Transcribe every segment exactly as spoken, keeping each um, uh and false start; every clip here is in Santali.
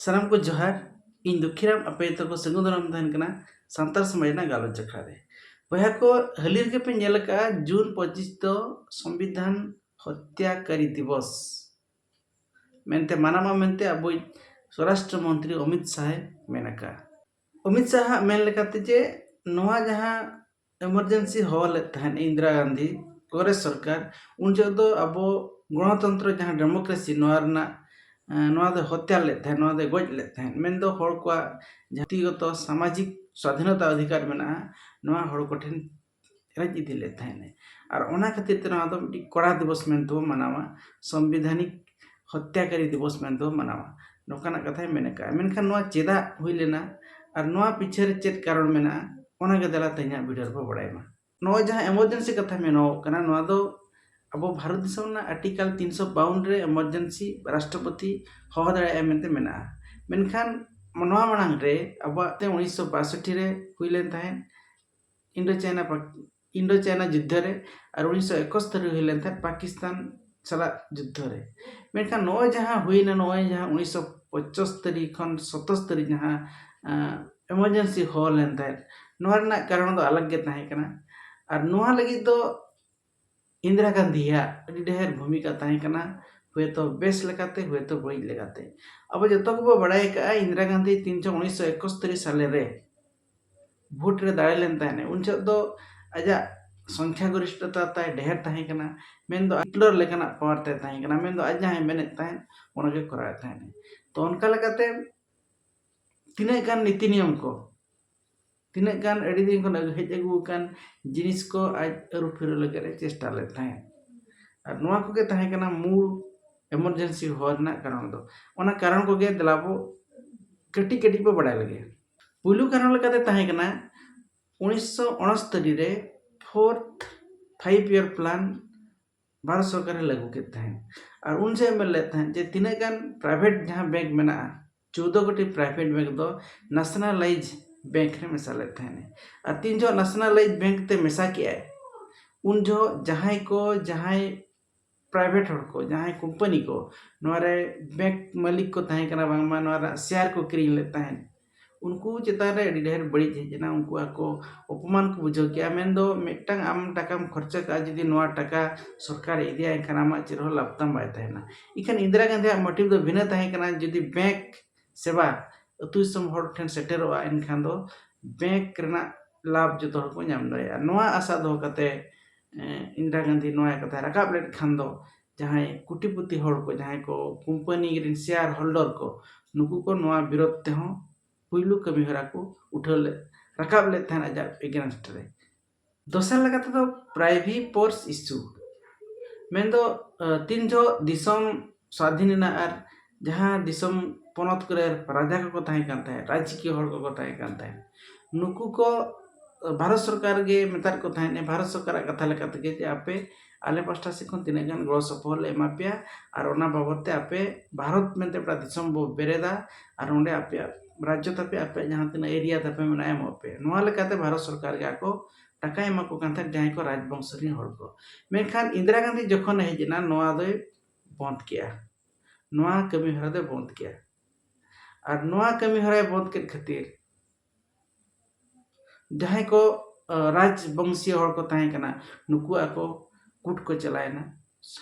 ᱥᱟᱱᱟᱢ ᱠᱚ ᱡᱚᱦᱟᱨ᱾ ᱤᱧ ᱫᱩᱠᱷᱤᱨᱟᱢ, ᱟᱯᱮ ᱡᱚᱛᱚ ᱠᱚ ᱥᱟᱹᱜᱩᱱ ᱫᱟᱨᱟᱢ ᱛᱟᱦᱮᱱ ᱠᱟᱱᱟ ᱥᱟᱱᱛᱟᱲ ᱥᱚᱢᱟᱡᱽ ᱨᱮᱱᱟᱜ ᱜᱟᱞᱚᱪ ᱟᱠᱷᱲᱟ ᱨᱮ᱾ ᱵᱚᱭᱦᱟ ᱠᱚ, ᱦᱟᱹᱞᱤ ᱨᱮᱜᱮ ᱯᱮ ᱧᱮᱞ ᱟᱠᱟᱫᱼᱟ, ᱡᱩᱱ ᱯᱚᱸᱪᱤᱥ ᱫᱚ ᱥᱚᱝᱵᱤᱫᱷᱟᱱ ᱦᱚᱛᱭᱟᱠᱟᱨᱤ ᱫᱤᱵᱚᱥ ᱢᱮᱱᱛᱮ ᱢᱟᱱᱟᱣᱟ ᱢᱮᱱᱛᱮ ᱟᱵᱚᱭᱤᱡ ᱥᱚᱨᱟᱥᱴᱨᱚ ᱢᱚᱱᱛᱨᱤ ᱚᱢᱤᱛ ᱥᱟᱦᱟᱭ ᱢᱮᱱ ᱟᱠᱟᱫᱼᱟ᱾ ᱚᱢᱤᱛ ᱥᱟᱦᱟᱜ ᱢᱮᱱ ᱞᱮᱠᱟᱛᱮ ᱡᱮ ᱱᱚᱣᱟ ᱡᱟᱦᱟᱸ emergency ᱦᱚᱦᱚ ᱞᱮᱫ ᱛᱟᱦᱮᱸᱫ ᱤᱱᱫᱤᱨᱟ ᱜᱟᱱᱫᱷᱤ ᱠᱚᱝᱜᱨᱮᱥ ᱥᱚᱨᱠᱟᱨ, ᱩᱱ ᱡᱚᱦᱚᱜ ᱫᱚ ᱟᱵᱚ ᱜᱚᱱᱚᱛᱚᱱᱛᱨᱚ ᱡᱟᱦᱟᱸ democracy, ᱱᱚᱣᱟ ᱨᱮᱱᱟᱜ, ᱮᱸ, ᱱᱚᱣᱟ ᱫᱚ ᱦᱚᱛᱭᱟ ᱞᱮᱫ ᱛᱟᱦᱮᱸᱫ, ᱱᱚᱣᱟ ᱫᱚᱭ ᱜᱚᱡ ᱞᱮᱫ ᱛᱟᱦᱮᱸᱫ, ᱢᱮᱱᱫᱚ ᱦᱚᱲ ᱠᱚᱣᱟᱜ ᱡᱟᱹᱛᱤᱜᱚᱛᱚ ᱥᱟᱢᱟᱡᱤᱠ ᱥᱣᱟᱫᱷᱤᱱᱚᱛᱟ ᱚᱫᱷᱤᱠᱟᱨ ᱢᱮᱱᱟᱜᱼᱟ, ᱱᱚᱣᱟ ᱦᱚᱲ ᱠᱚᱴᱷᱮᱱ ᱨᱮᱡ ᱤᱫᱤ ᱞᱮᱫ ᱛᱟᱦᱮᱸᱫ᱾ ᱟᱨ ᱚᱱᱟ ᱠᱷᱟᱹᱛᱤᱨ ᱛᱮ ᱱᱚᱣᱟ ᱫᱚ ᱢᱤᱫᱴᱤᱡ ᱠᱚᱲᱟ ᱫᱤᱵᱚᱥ ᱢᱮᱱᱛᱮᱵᱚ ᱢᱟᱱᱟᱣᱟ, ᱥᱚᱝᱵᱤᱫᱷᱟᱱᱤᱠ ᱦᱚᱛᱭᱟᱠᱟᱨᱤ ᱫᱤᱵᱚᱥ ᱢᱮᱱᱛᱮᱵᱚ ᱢᱟᱱᱟᱣᱟ, ᱱᱚᱝᱠᱟᱱᱟᱜ ᱠᱟᱛᱷᱟᱭ ᱢᱮᱱ ᱟᱠᱟᱫᱼᱟ᱾ ᱢᱮᱱᱠᱷᱟᱱ ᱱᱚᱣᱟ ᱪᱮᱫᱟᱜ ᱦᱩᱭ ᱞᱮᱱᱟ ᱟᱨ ᱱᱚᱣᱟ ᱯᱤᱪᱷᱮ ᱨᱮ ᱪᱮᱫ ᱠᱟᱨᱚᱱ ᱢᱮᱱᱟᱜᱼᱟ, ᱚᱱᱟ ᱜᱮ ᱫᱮᱞᱟ ᱛᱮᱦᱮᱧᱟᱜ video ᱨᱮᱵᱚ ᱵᱟᱲᱟᱭ ᱢᱟ᱾ ᱱᱚᱜᱼᱚᱭ ᱡᱟᱦᱟᱸ emergency ᱠᱟᱛᱷᱟ ᱢᱮᱱᱚᱜ ᱠᱟᱱᱟ, ᱱᱚᱣᱟ ᱫᱚ ᱟᱵᱚ ᱵᱷᱟᱨᱚᱛ ᱫᱤᱥᱚᱢ ᱨᱮᱱᱟᱜ Article ᱛᱤᱱᱥᱚ ᱵᱟᱣᱩᱱ ᱨᱮ emergency ᱨᱟᱥᱴᱨᱚᱯᱚᱛᱤ ᱦᱚᱦᱚ ᱫᱟᱲᱮᱭᱟᱜᱼᱟ ᱢᱮᱱᱛᱮ ᱢᱮᱱᱟᱜᱼᱟ᱾ ᱢᱮᱱᱠᱷᱟᱱ ᱱᱚᱣᱟ ᱢᱟᱲᱟᱝ ᱨᱮ ᱟᱵᱚᱣᱟᱜ ᱛᱮ ᱩᱱᱤᱥᱥᱚ ᱵᱟᱥᱚᱴᱴᱤ ᱨᱮ ᱦᱩᱭ ᱞᱮᱱ ᱛᱟᱦᱮᱸᱫ ᱤᱱᱰᱳ ᱪᱟᱭᱱᱟ ᱯᱟᱠ-, ᱤᱱᱰᱳ ᱪᱟᱭᱱᱟ ᱡᱩᱫᱽᱫᱷᱚ ᱨᱮ, ᱟᱨ ᱩᱱᱤᱥᱥᱚ ᱮᱠᱚᱥᱛᱚᱨᱤ ᱦᱩᱭ ᱞᱮᱱ ᱛᱟᱦᱮᱸᱫ ᱯᱟᱠᱤᱥᱛᱟᱱ ᱥᱟᱞᱟᱜ ᱡᱩᱫᱽᱫᱷᱚ ᱨᱮ᱾ ᱢᱮᱱᱠᱷᱟᱱ ᱱᱚᱜᱼᱚᱭ ᱡᱟᱦᱟᱸ ᱦᱩᱭᱱᱟ, ᱱᱚᱜᱼᱚᱭ ᱡᱟᱦᱟᱸ ᱩᱱᱤᱥᱥᱚ ᱯᱚᱸᱪᱟᱥᱛᱚᱨᱤ ᱠᱷᱚᱱ ᱥᱚᱛᱚᱥᱛᱚᱨᱤ ᱡᱟᱦᱟᱸ, ᱟᱸ, emergency ᱦᱚᱦᱚ ᱞᱮᱱ ᱛᱟᱦᱮᱸᱫ, ᱱᱚᱣᱟ ᱨᱮᱱᱟᱜ ᱠᱟᱨᱚᱱ ᱫᱚ ᱟᱞᱟᱜᱽ ᱜᱮ ᱛᱟᱦᱮᱸ ᱠᱟᱱᱟ᱾ ᱟᱨ ᱱᱚᱣᱟ ᱞᱟᱹᱜᱤᱫ ᱫᱚ ᱤᱱᱫᱤᱨᱟ ᱜᱟᱱᱫᱷᱤᱭᱟᱜ ᱟᱹᱰᱤ ᱰᱷᱮᱨ ᱵᱷᱩᱢᱤᱠᱟ ᱛᱟᱦᱮᱸ ᱠᱟᱱᱟ, ᱦᱚᱭᱛᱳ ᱵᱮᱥ ᱞᱮᱠᱟᱛᱮ, ᱦᱚᱭᱛᱳ ᱵᱟᱹᱲᱤᱡ ᱞᱮᱠᱟᱛᱮ᱾ ᱟᱵᱚ ᱡᱚᱛᱚ ᱜᱮᱵᱚ ᱵᱟᱲᱟᱭ ᱟᱠᱟᱫᱼᱟ, ᱤᱱᱫᱤᱨᱟ ᱜᱟᱱᱫᱷᱤ ᱛᱤᱱ ᱪᱚᱝ ᱩᱱᱤᱥᱥᱚ ᱮᱠᱚᱥᱛᱚᱨᱤ ᱥᱟᱞᱮ ᱨᱮ ᱵᱷᱳᱴ ᱨᱮ ᱫᱟᱲᱮ ᱞᱮᱱ ᱛᱟᱦᱮᱸᱫ, ᱩᱱ ᱡᱚᱦᱚᱜ ᱫᱚ ᱟᱡᱟᱜ ᱥᱚᱝᱠᱷᱟ ᱜᱚᱨᱤᱥᱴᱷᱚᱛᱟ ᱛᱟᱭ ᱰᱷᱮᱨ ᱛᱟᱦᱮᱸ ᱠᱟᱱᱟ, ᱢᱮᱱᱫᱚ ᱦᱤᱴᱞᱟᱨ ᱞᱮᱠᱟᱱᱟᱜ power ᱛᱟᱭ ᱛᱟᱦᱮᱸ ᱠᱟᱱᱟ, ᱢᱮᱱᱫᱚ ᱟᱡ ᱡᱟᱦᱟᱸᱭ ᱢᱮᱱᱮᱫ ᱛᱟᱦᱮᱸᱫ ᱚᱱᱟᱜᱮ ᱠᱚᱨᱟᱣᱮᱫ ᱛᱟᱦᱮᱸᱫ᱾ ᱛᱚ ᱚᱱᱠᱟ ᱞᱮᱠᱟᱛᱮ ᱛᱤᱱᱟᱹᱜ ᱜᱟᱱ ᱱᱤᱛᱤ ᱱᱤᱭᱚᱢ ᱠᱚ, ᱛᱤᱱᱟᱹᱜ ᱜᱟᱱ ᱟᱹᱰᱤ ᱫᱤᱱ ᱠᱷᱚᱱ ᱦᱮᱡ ᱟᱹᱜᱩ ᱟᱠᱟᱱ ᱡᱤᱱᱤᱥ ᱠᱚ ᱟᱡ ᱟᱹᱨᱩ ᱯᱷᱮᱨᱟᱣ ᱞᱟᱹᱜᱤᱫ ᱮ ᱪᱮᱥᱴᱟ ᱞᱮᱫ ᱛᱟᱦᱮᱸᱫ᱾ ᱟᱨ ᱱᱚᱣᱟ ᱠᱚᱜᱮ ᱛᱟᱦᱮᱸ ᱠᱟᱱᱟ ᱢᱩᱞ emergency ᱦᱚᱦᱚ ᱨᱮᱱᱟᱜ ᱠᱟᱨᱚᱱ ᱫᱚ᱾ ᱚᱱᱟ ᱠᱟᱨᱚᱱ ᱠᱚᱜᱮ ᱫᱮᱞᱟ ᱵᱚ ᱠᱟᱹᱴᱤᱡ ᱠᱟᱹᱴᱤᱡ ᱵᱚ ᱵᱟᱲᱟᱭ ᱞᱮᱜᱮ᱾ ᱯᱩᱭᱞᱩ ᱠᱟᱨᱚᱱ ᱞᱮᱠᱟᱛᱮ ᱛᱟᱦᱮᱸ ᱠᱟᱱᱟ ᱩᱱᱤᱥᱥᱚ ᱩᱱᱚᱥᱛᱚᱨᱤ ᱨᱮ fourth five year plan Bharat ᱥᱚᱨᱠᱟᱨᱮ ᱞᱟᱹᱜᱩ ᱠᱮᱫ ᱛᱟᱦᱮᱸᱫ᱾ ᱟᱨ ᱩᱱ ᱡᱚᱦᱚᱜ ᱢᱮᱱ ᱞᱮᱫ ᱛᱟᱦᱮᱸᱫ ᱡᱮ ᱛᱤᱱᱟᱹᱜ ᱜᱟᱱ private ᱡᱟᱦᱟᱸ bank ᱢᱮᱱᱟᱜᱼᱟ, ᱪᱳᱫᱽᱫᱳ ᱜᱚᱴᱤ private bank ᱫᱚ nationalize bank ᱨᱮ ᱢᱮᱥᱟ ᱞᱮᱫ ᱛᱟᱦᱮᱸᱫ᱾ ᱟᱨ ᱛᱤᱱ ᱡᱚᱦᱚᱜ nationalize bank ᱛᱮ ᱢᱮᱥᱟ ᱠᱮᱜᱼᱟᱭ, ᱩᱱ ᱡᱚᱦᱚᱜ ᱡᱟᱦᱟᱸᱭ ᱠᱚ, ᱡᱟᱦᱟᱸᱭ ᱯᱨᱟᱭᱵᱷᱮᱴ ᱦᱚᱲ ᱠᱚ, ᱡᱟᱦᱟᱸᱭ ᱠᱳᱢᱯᱟᱱᱤ ᱠᱚ, ᱱᱚᱣᱟ ᱨᱮ ᱵᱮᱝᱠ ᱢᱟᱹᱞᱤᱠ ᱠᱚ ᱛᱟᱦᱮᱸ ᱠᱟᱱᱟ, ᱵᱟᱝᱢᱟ ᱱᱚᱣᱟ ᱨᱮᱱᱟᱜ ᱥᱮᱭᱟᱨ ᱠᱚ ᱠᱤᱨᱤᱧ ᱞᱮᱫ ᱛᱟᱦᱮᱸᱫ, ᱩᱱᱠᱩ ᱪᱮᱛᱟᱱ ᱨᱮ ᱟᱹᱰᱤ ᱰᱷᱮᱨ ᱵᱟᱹᱲᱤᱡ ᱦᱮᱡ ᱮᱱᱟ᱾ ᱩᱱᱠᱩ ᱟᱠᱚ ᱚᱯᱚᱢᱟᱱ ᱠᱚ ᱵᱩᱡᱷᱟᱹᱣ ᱠᱮᱜᱼᱟ᱾ ᱢᱮᱱᱫᱚ ᱢᱤᱫᱴᱟᱝ ᱟᱢ ᱴᱟᱠᱟᱢ ᱠᱷᱚᱨᱪᱟ ᱠᱟᱜᱼᱟ, ᱡᱩᱫᱤ ᱱᱚᱣᱟ ᱴᱟᱠᱟ ᱥᱚᱨᱠᱟᱨᱮ ᱤᱫᱤᱭᱟ, ᱮᱱᱠᱷᱟᱱ ᱟᱢᱟᱜ ᱪᱮᱫ ᱦᱚᱸ ᱞᱟᱵᱷ ᱛᱟᱢ ᱵᱟᱭ ᱛᱟᱦᱮᱱᱟ᱾ ᱤᱠᱷᱟᱹᱱ ᱤᱱᱫᱤᱨᱟ ᱜᱟᱱᱫᱷᱤᱭᱟᱜ ᱢᱳᱴᱤᱵᱷ ᱫᱚ ᱵᱷᱤᱱᱟᱹ ᱛᱟᱦᱮᱸ ᱠᱟᱱᱟ, ᱡᱩᱫᱤ ᱵᱮᱝᱠ ᱥᱮᱵᱟ ᱟᱹᱛᱩ ᱫᱤᱥᱚᱢ ᱦᱚᱲ ᱴᱷᱮᱱ ᱥᱮᱴᱮᱨᱚᱜᱼᱟ, ᱮᱱᱠᱷᱟᱱ ᱫᱚ ᱵᱮᱝᱠ ᱨᱮᱱᱟᱜ ᱞᱟᱵᱷ ᱡᱚᱛᱚ ᱦᱚᱲ ᱠᱚ ᱧᱟᱢ ᱫᱟᱲᱮᱭᱟᱜᱼᱟ᱾ ᱱᱚᱣᱟ ᱟᱥᱟ ᱫᱚᱦᱚ ᱠᱟᱛᱮ, ᱮᱸ, ᱤᱱᱫᱤᱨᱟ ᱜᱟᱱᱫᱷᱤ ᱱᱚᱣᱟ ᱠᱟᱛᱷᱟᱭ ᱨᱟᱠᱟᱵ ᱞᱮᱫ ᱠᱷᱟᱱ ᱫᱚ, ᱡᱟᱦᱟᱸᱭ ᱠᱩᱴᱤᱯᱩᱛᱤ ᱦᱚᱲ ᱠᱚ, ᱡᱟᱦᱟᱸᱭ ᱠᱚ ᱠᱳᱢᱯᱟᱱᱤ ᱨᱮᱱ ᱥᱮᱭᱟᱨ ᱦᱳᱞᱰᱟᱨ ᱠᱚ, ᱱᱩᱠᱩ ᱠᱚ ᱱᱚᱣᱟ ᱵᱤᱨᱳᱫᱷ ᱛᱮᱦᱚᱸ ᱯᱩᱭᱞᱩ ᱠᱟᱹᱢᱤ ᱦᱚᱨᱟ ᱠᱚ ᱩᱴᱷᱟᱹᱣ ᱞᱮᱫ, ᱨᱟᱠᱟᱵ ᱞᱮᱫ ᱛᱟᱦᱮᱸᱫ ᱟᱡᱟᱜ against ᱨᱮ᱾ ᱫᱚᱥᱟᱨ ᱞᱮᱠᱟ ᱛᱮᱫᱚ ᱯᱨᱟᱭᱵᱷᱤ ᱯᱳᱨᱥ ᱤᱥᱩ, ᱢᱮᱱᱫᱚ, ᱟᱸ, ᱛᱤᱱ ᱡᱚᱦᱚᱜ ᱫᱤᱥᱚᱢ ᱥᱟᱫᱷᱤᱱ ᱮᱱᱟ ᱟᱨ ᱡᱟᱦᱟᱸ ᱫᱤᱥᱚᱢ ᱯᱚᱱᱚᱛ ᱠᱚᱨᱮ ᱨᱟᱡᱟ ᱠᱚᱠᱚ ᱛᱟᱦᱮᱸ ᱠᱟᱱ ᱛᱟᱦᱮᱸᱫ, ᱨᱟᱡᱽᱠᱤᱭᱟᱹ ᱦᱚᱲ ᱠᱚᱠᱚ ᱛᱟᱦᱮᱸ ᱠᱟᱱ ᱛᱟᱦᱮᱸᱫ, ᱱᱩᱠᱩ ᱠᱚ, ᱟᱸ, ᱵᱷᱟᱨᱚᱛ ᱥᱚᱨᱠᱟᱨ ᱜᱮ ᱢᱮᱛᱟᱫ ᱠᱚ ᱛᱟᱦᱮᱸᱫ, ᱵᱷᱟᱨᱚᱛ ᱥᱚᱨᱠᱟᱨᱟᱜ ᱠᱟᱛᱷᱟ ᱞᱮᱠᱟ ᱛᱮᱜᱮ, ᱡᱮ ᱟᱯᱮ ᱟᱞᱮ ᱯᱟᱥᱴᱟ ᱥᱮᱫ ᱠᱷᱚᱱ ᱛᱤᱱᱟᱹᱜ ᱜᱟᱱ ᱜᱚᱲᱚ ᱥᱚᱯᱚᱦᱚᱫ ᱞᱮ ᱮᱢᱟ ᱯᱮᱭᱟ ᱟᱨ ᱚᱱᱟ ᱵᱟᱵᱚᱫ ᱛᱮ ᱟᱯᱮ ᱵᱷᱟᱨᱚᱛ ᱢᱮᱱᱛᱮ ᱢᱤᱫᱴᱟᱝ ᱫᱤᱥᱚᱢ ᱵᱚ ᱵᱮᱨᱮᱫᱟ ᱟᱨ ᱚᱸᱰᱮ ᱟᱯᱮᱭᱟᱜ ᱨᱟᱡᱽᱡᱚ ᱛᱟᱯᱮ, ᱟᱯᱮᱭᱟᱜ ᱡᱟᱦᱟᱸ ᱛᱤᱱᱟᱹᱜ ᱮᱨᱤᱭᱟ ᱛᱟᱯᱮ ᱢᱮᱱᱟᱜᱼᱟ, ᱮᱢᱚᱜ ᱯᱮ᱾ ᱱᱚᱣᱟ ᱞᱮᱠᱟᱛᱮ ᱵᱷᱟᱨᱚᱛ ᱥᱚᱨᱠᱟᱨ ᱜᱮ ᱟᱠᱚ ᱴᱟᱠᱟᱭ ᱮᱢᱟ ᱠᱚ ᱠᱟᱱ ᱛᱟᱦᱮᱸᱫ, ᱡᱟᱦᱟᱸᱭ ᱠᱚ ᱨᱟᱡᱽ ᱵᱚᱝᱥᱚ ᱨᱮᱱ ᱦᱚᱲ ᱠᱚ᱾ ᱢᱮᱱᱠᱷᱟᱱ ᱤᱱᱫᱤᱨᱟ ᱜᱟᱱᱫᱷᱤ ᱡᱚᱠᱷᱚᱱᱮ ᱦᱮᱡ ᱮᱱᱟ, ᱱᱚᱣᱟ ᱫᱚᱭ ᱵᱚᱱᱫ ᱠᱮᱜᱼᱟ, ᱱᱚᱣᱟ ᱠᱟᱹᱢᱤ ᱦᱚᱨᱟ ᱫᱚᱭ ᱵᱚᱱᱫ ᱠᱮᱜᱼᱟ᱾ ᱟᱨ ᱱᱚᱣᱟ ᱠᱟᱹᱢᱤ ᱦᱚᱨᱟᱭ ᱵᱚᱱᱫ ᱠᱮᱫ ᱠᱷᱟᱹᱛᱤᱨ ᱡᱟᱦᱟᱸᱭ ᱠᱚ, ᱟᱸ, ᱨᱟᱡᱽ ᱵᱚᱝᱥᱤᱭᱟᱹ ᱦᱚᱲ ᱠᱚ ᱛᱟᱦᱮᱸ ᱠᱟᱱᱟ, ᱱᱩᱠᱩ ᱟᱠᱚ ᱠᱳᱨᱴ ᱠᱚ ᱪᱟᱞᱟᱣᱮᱱᱟ,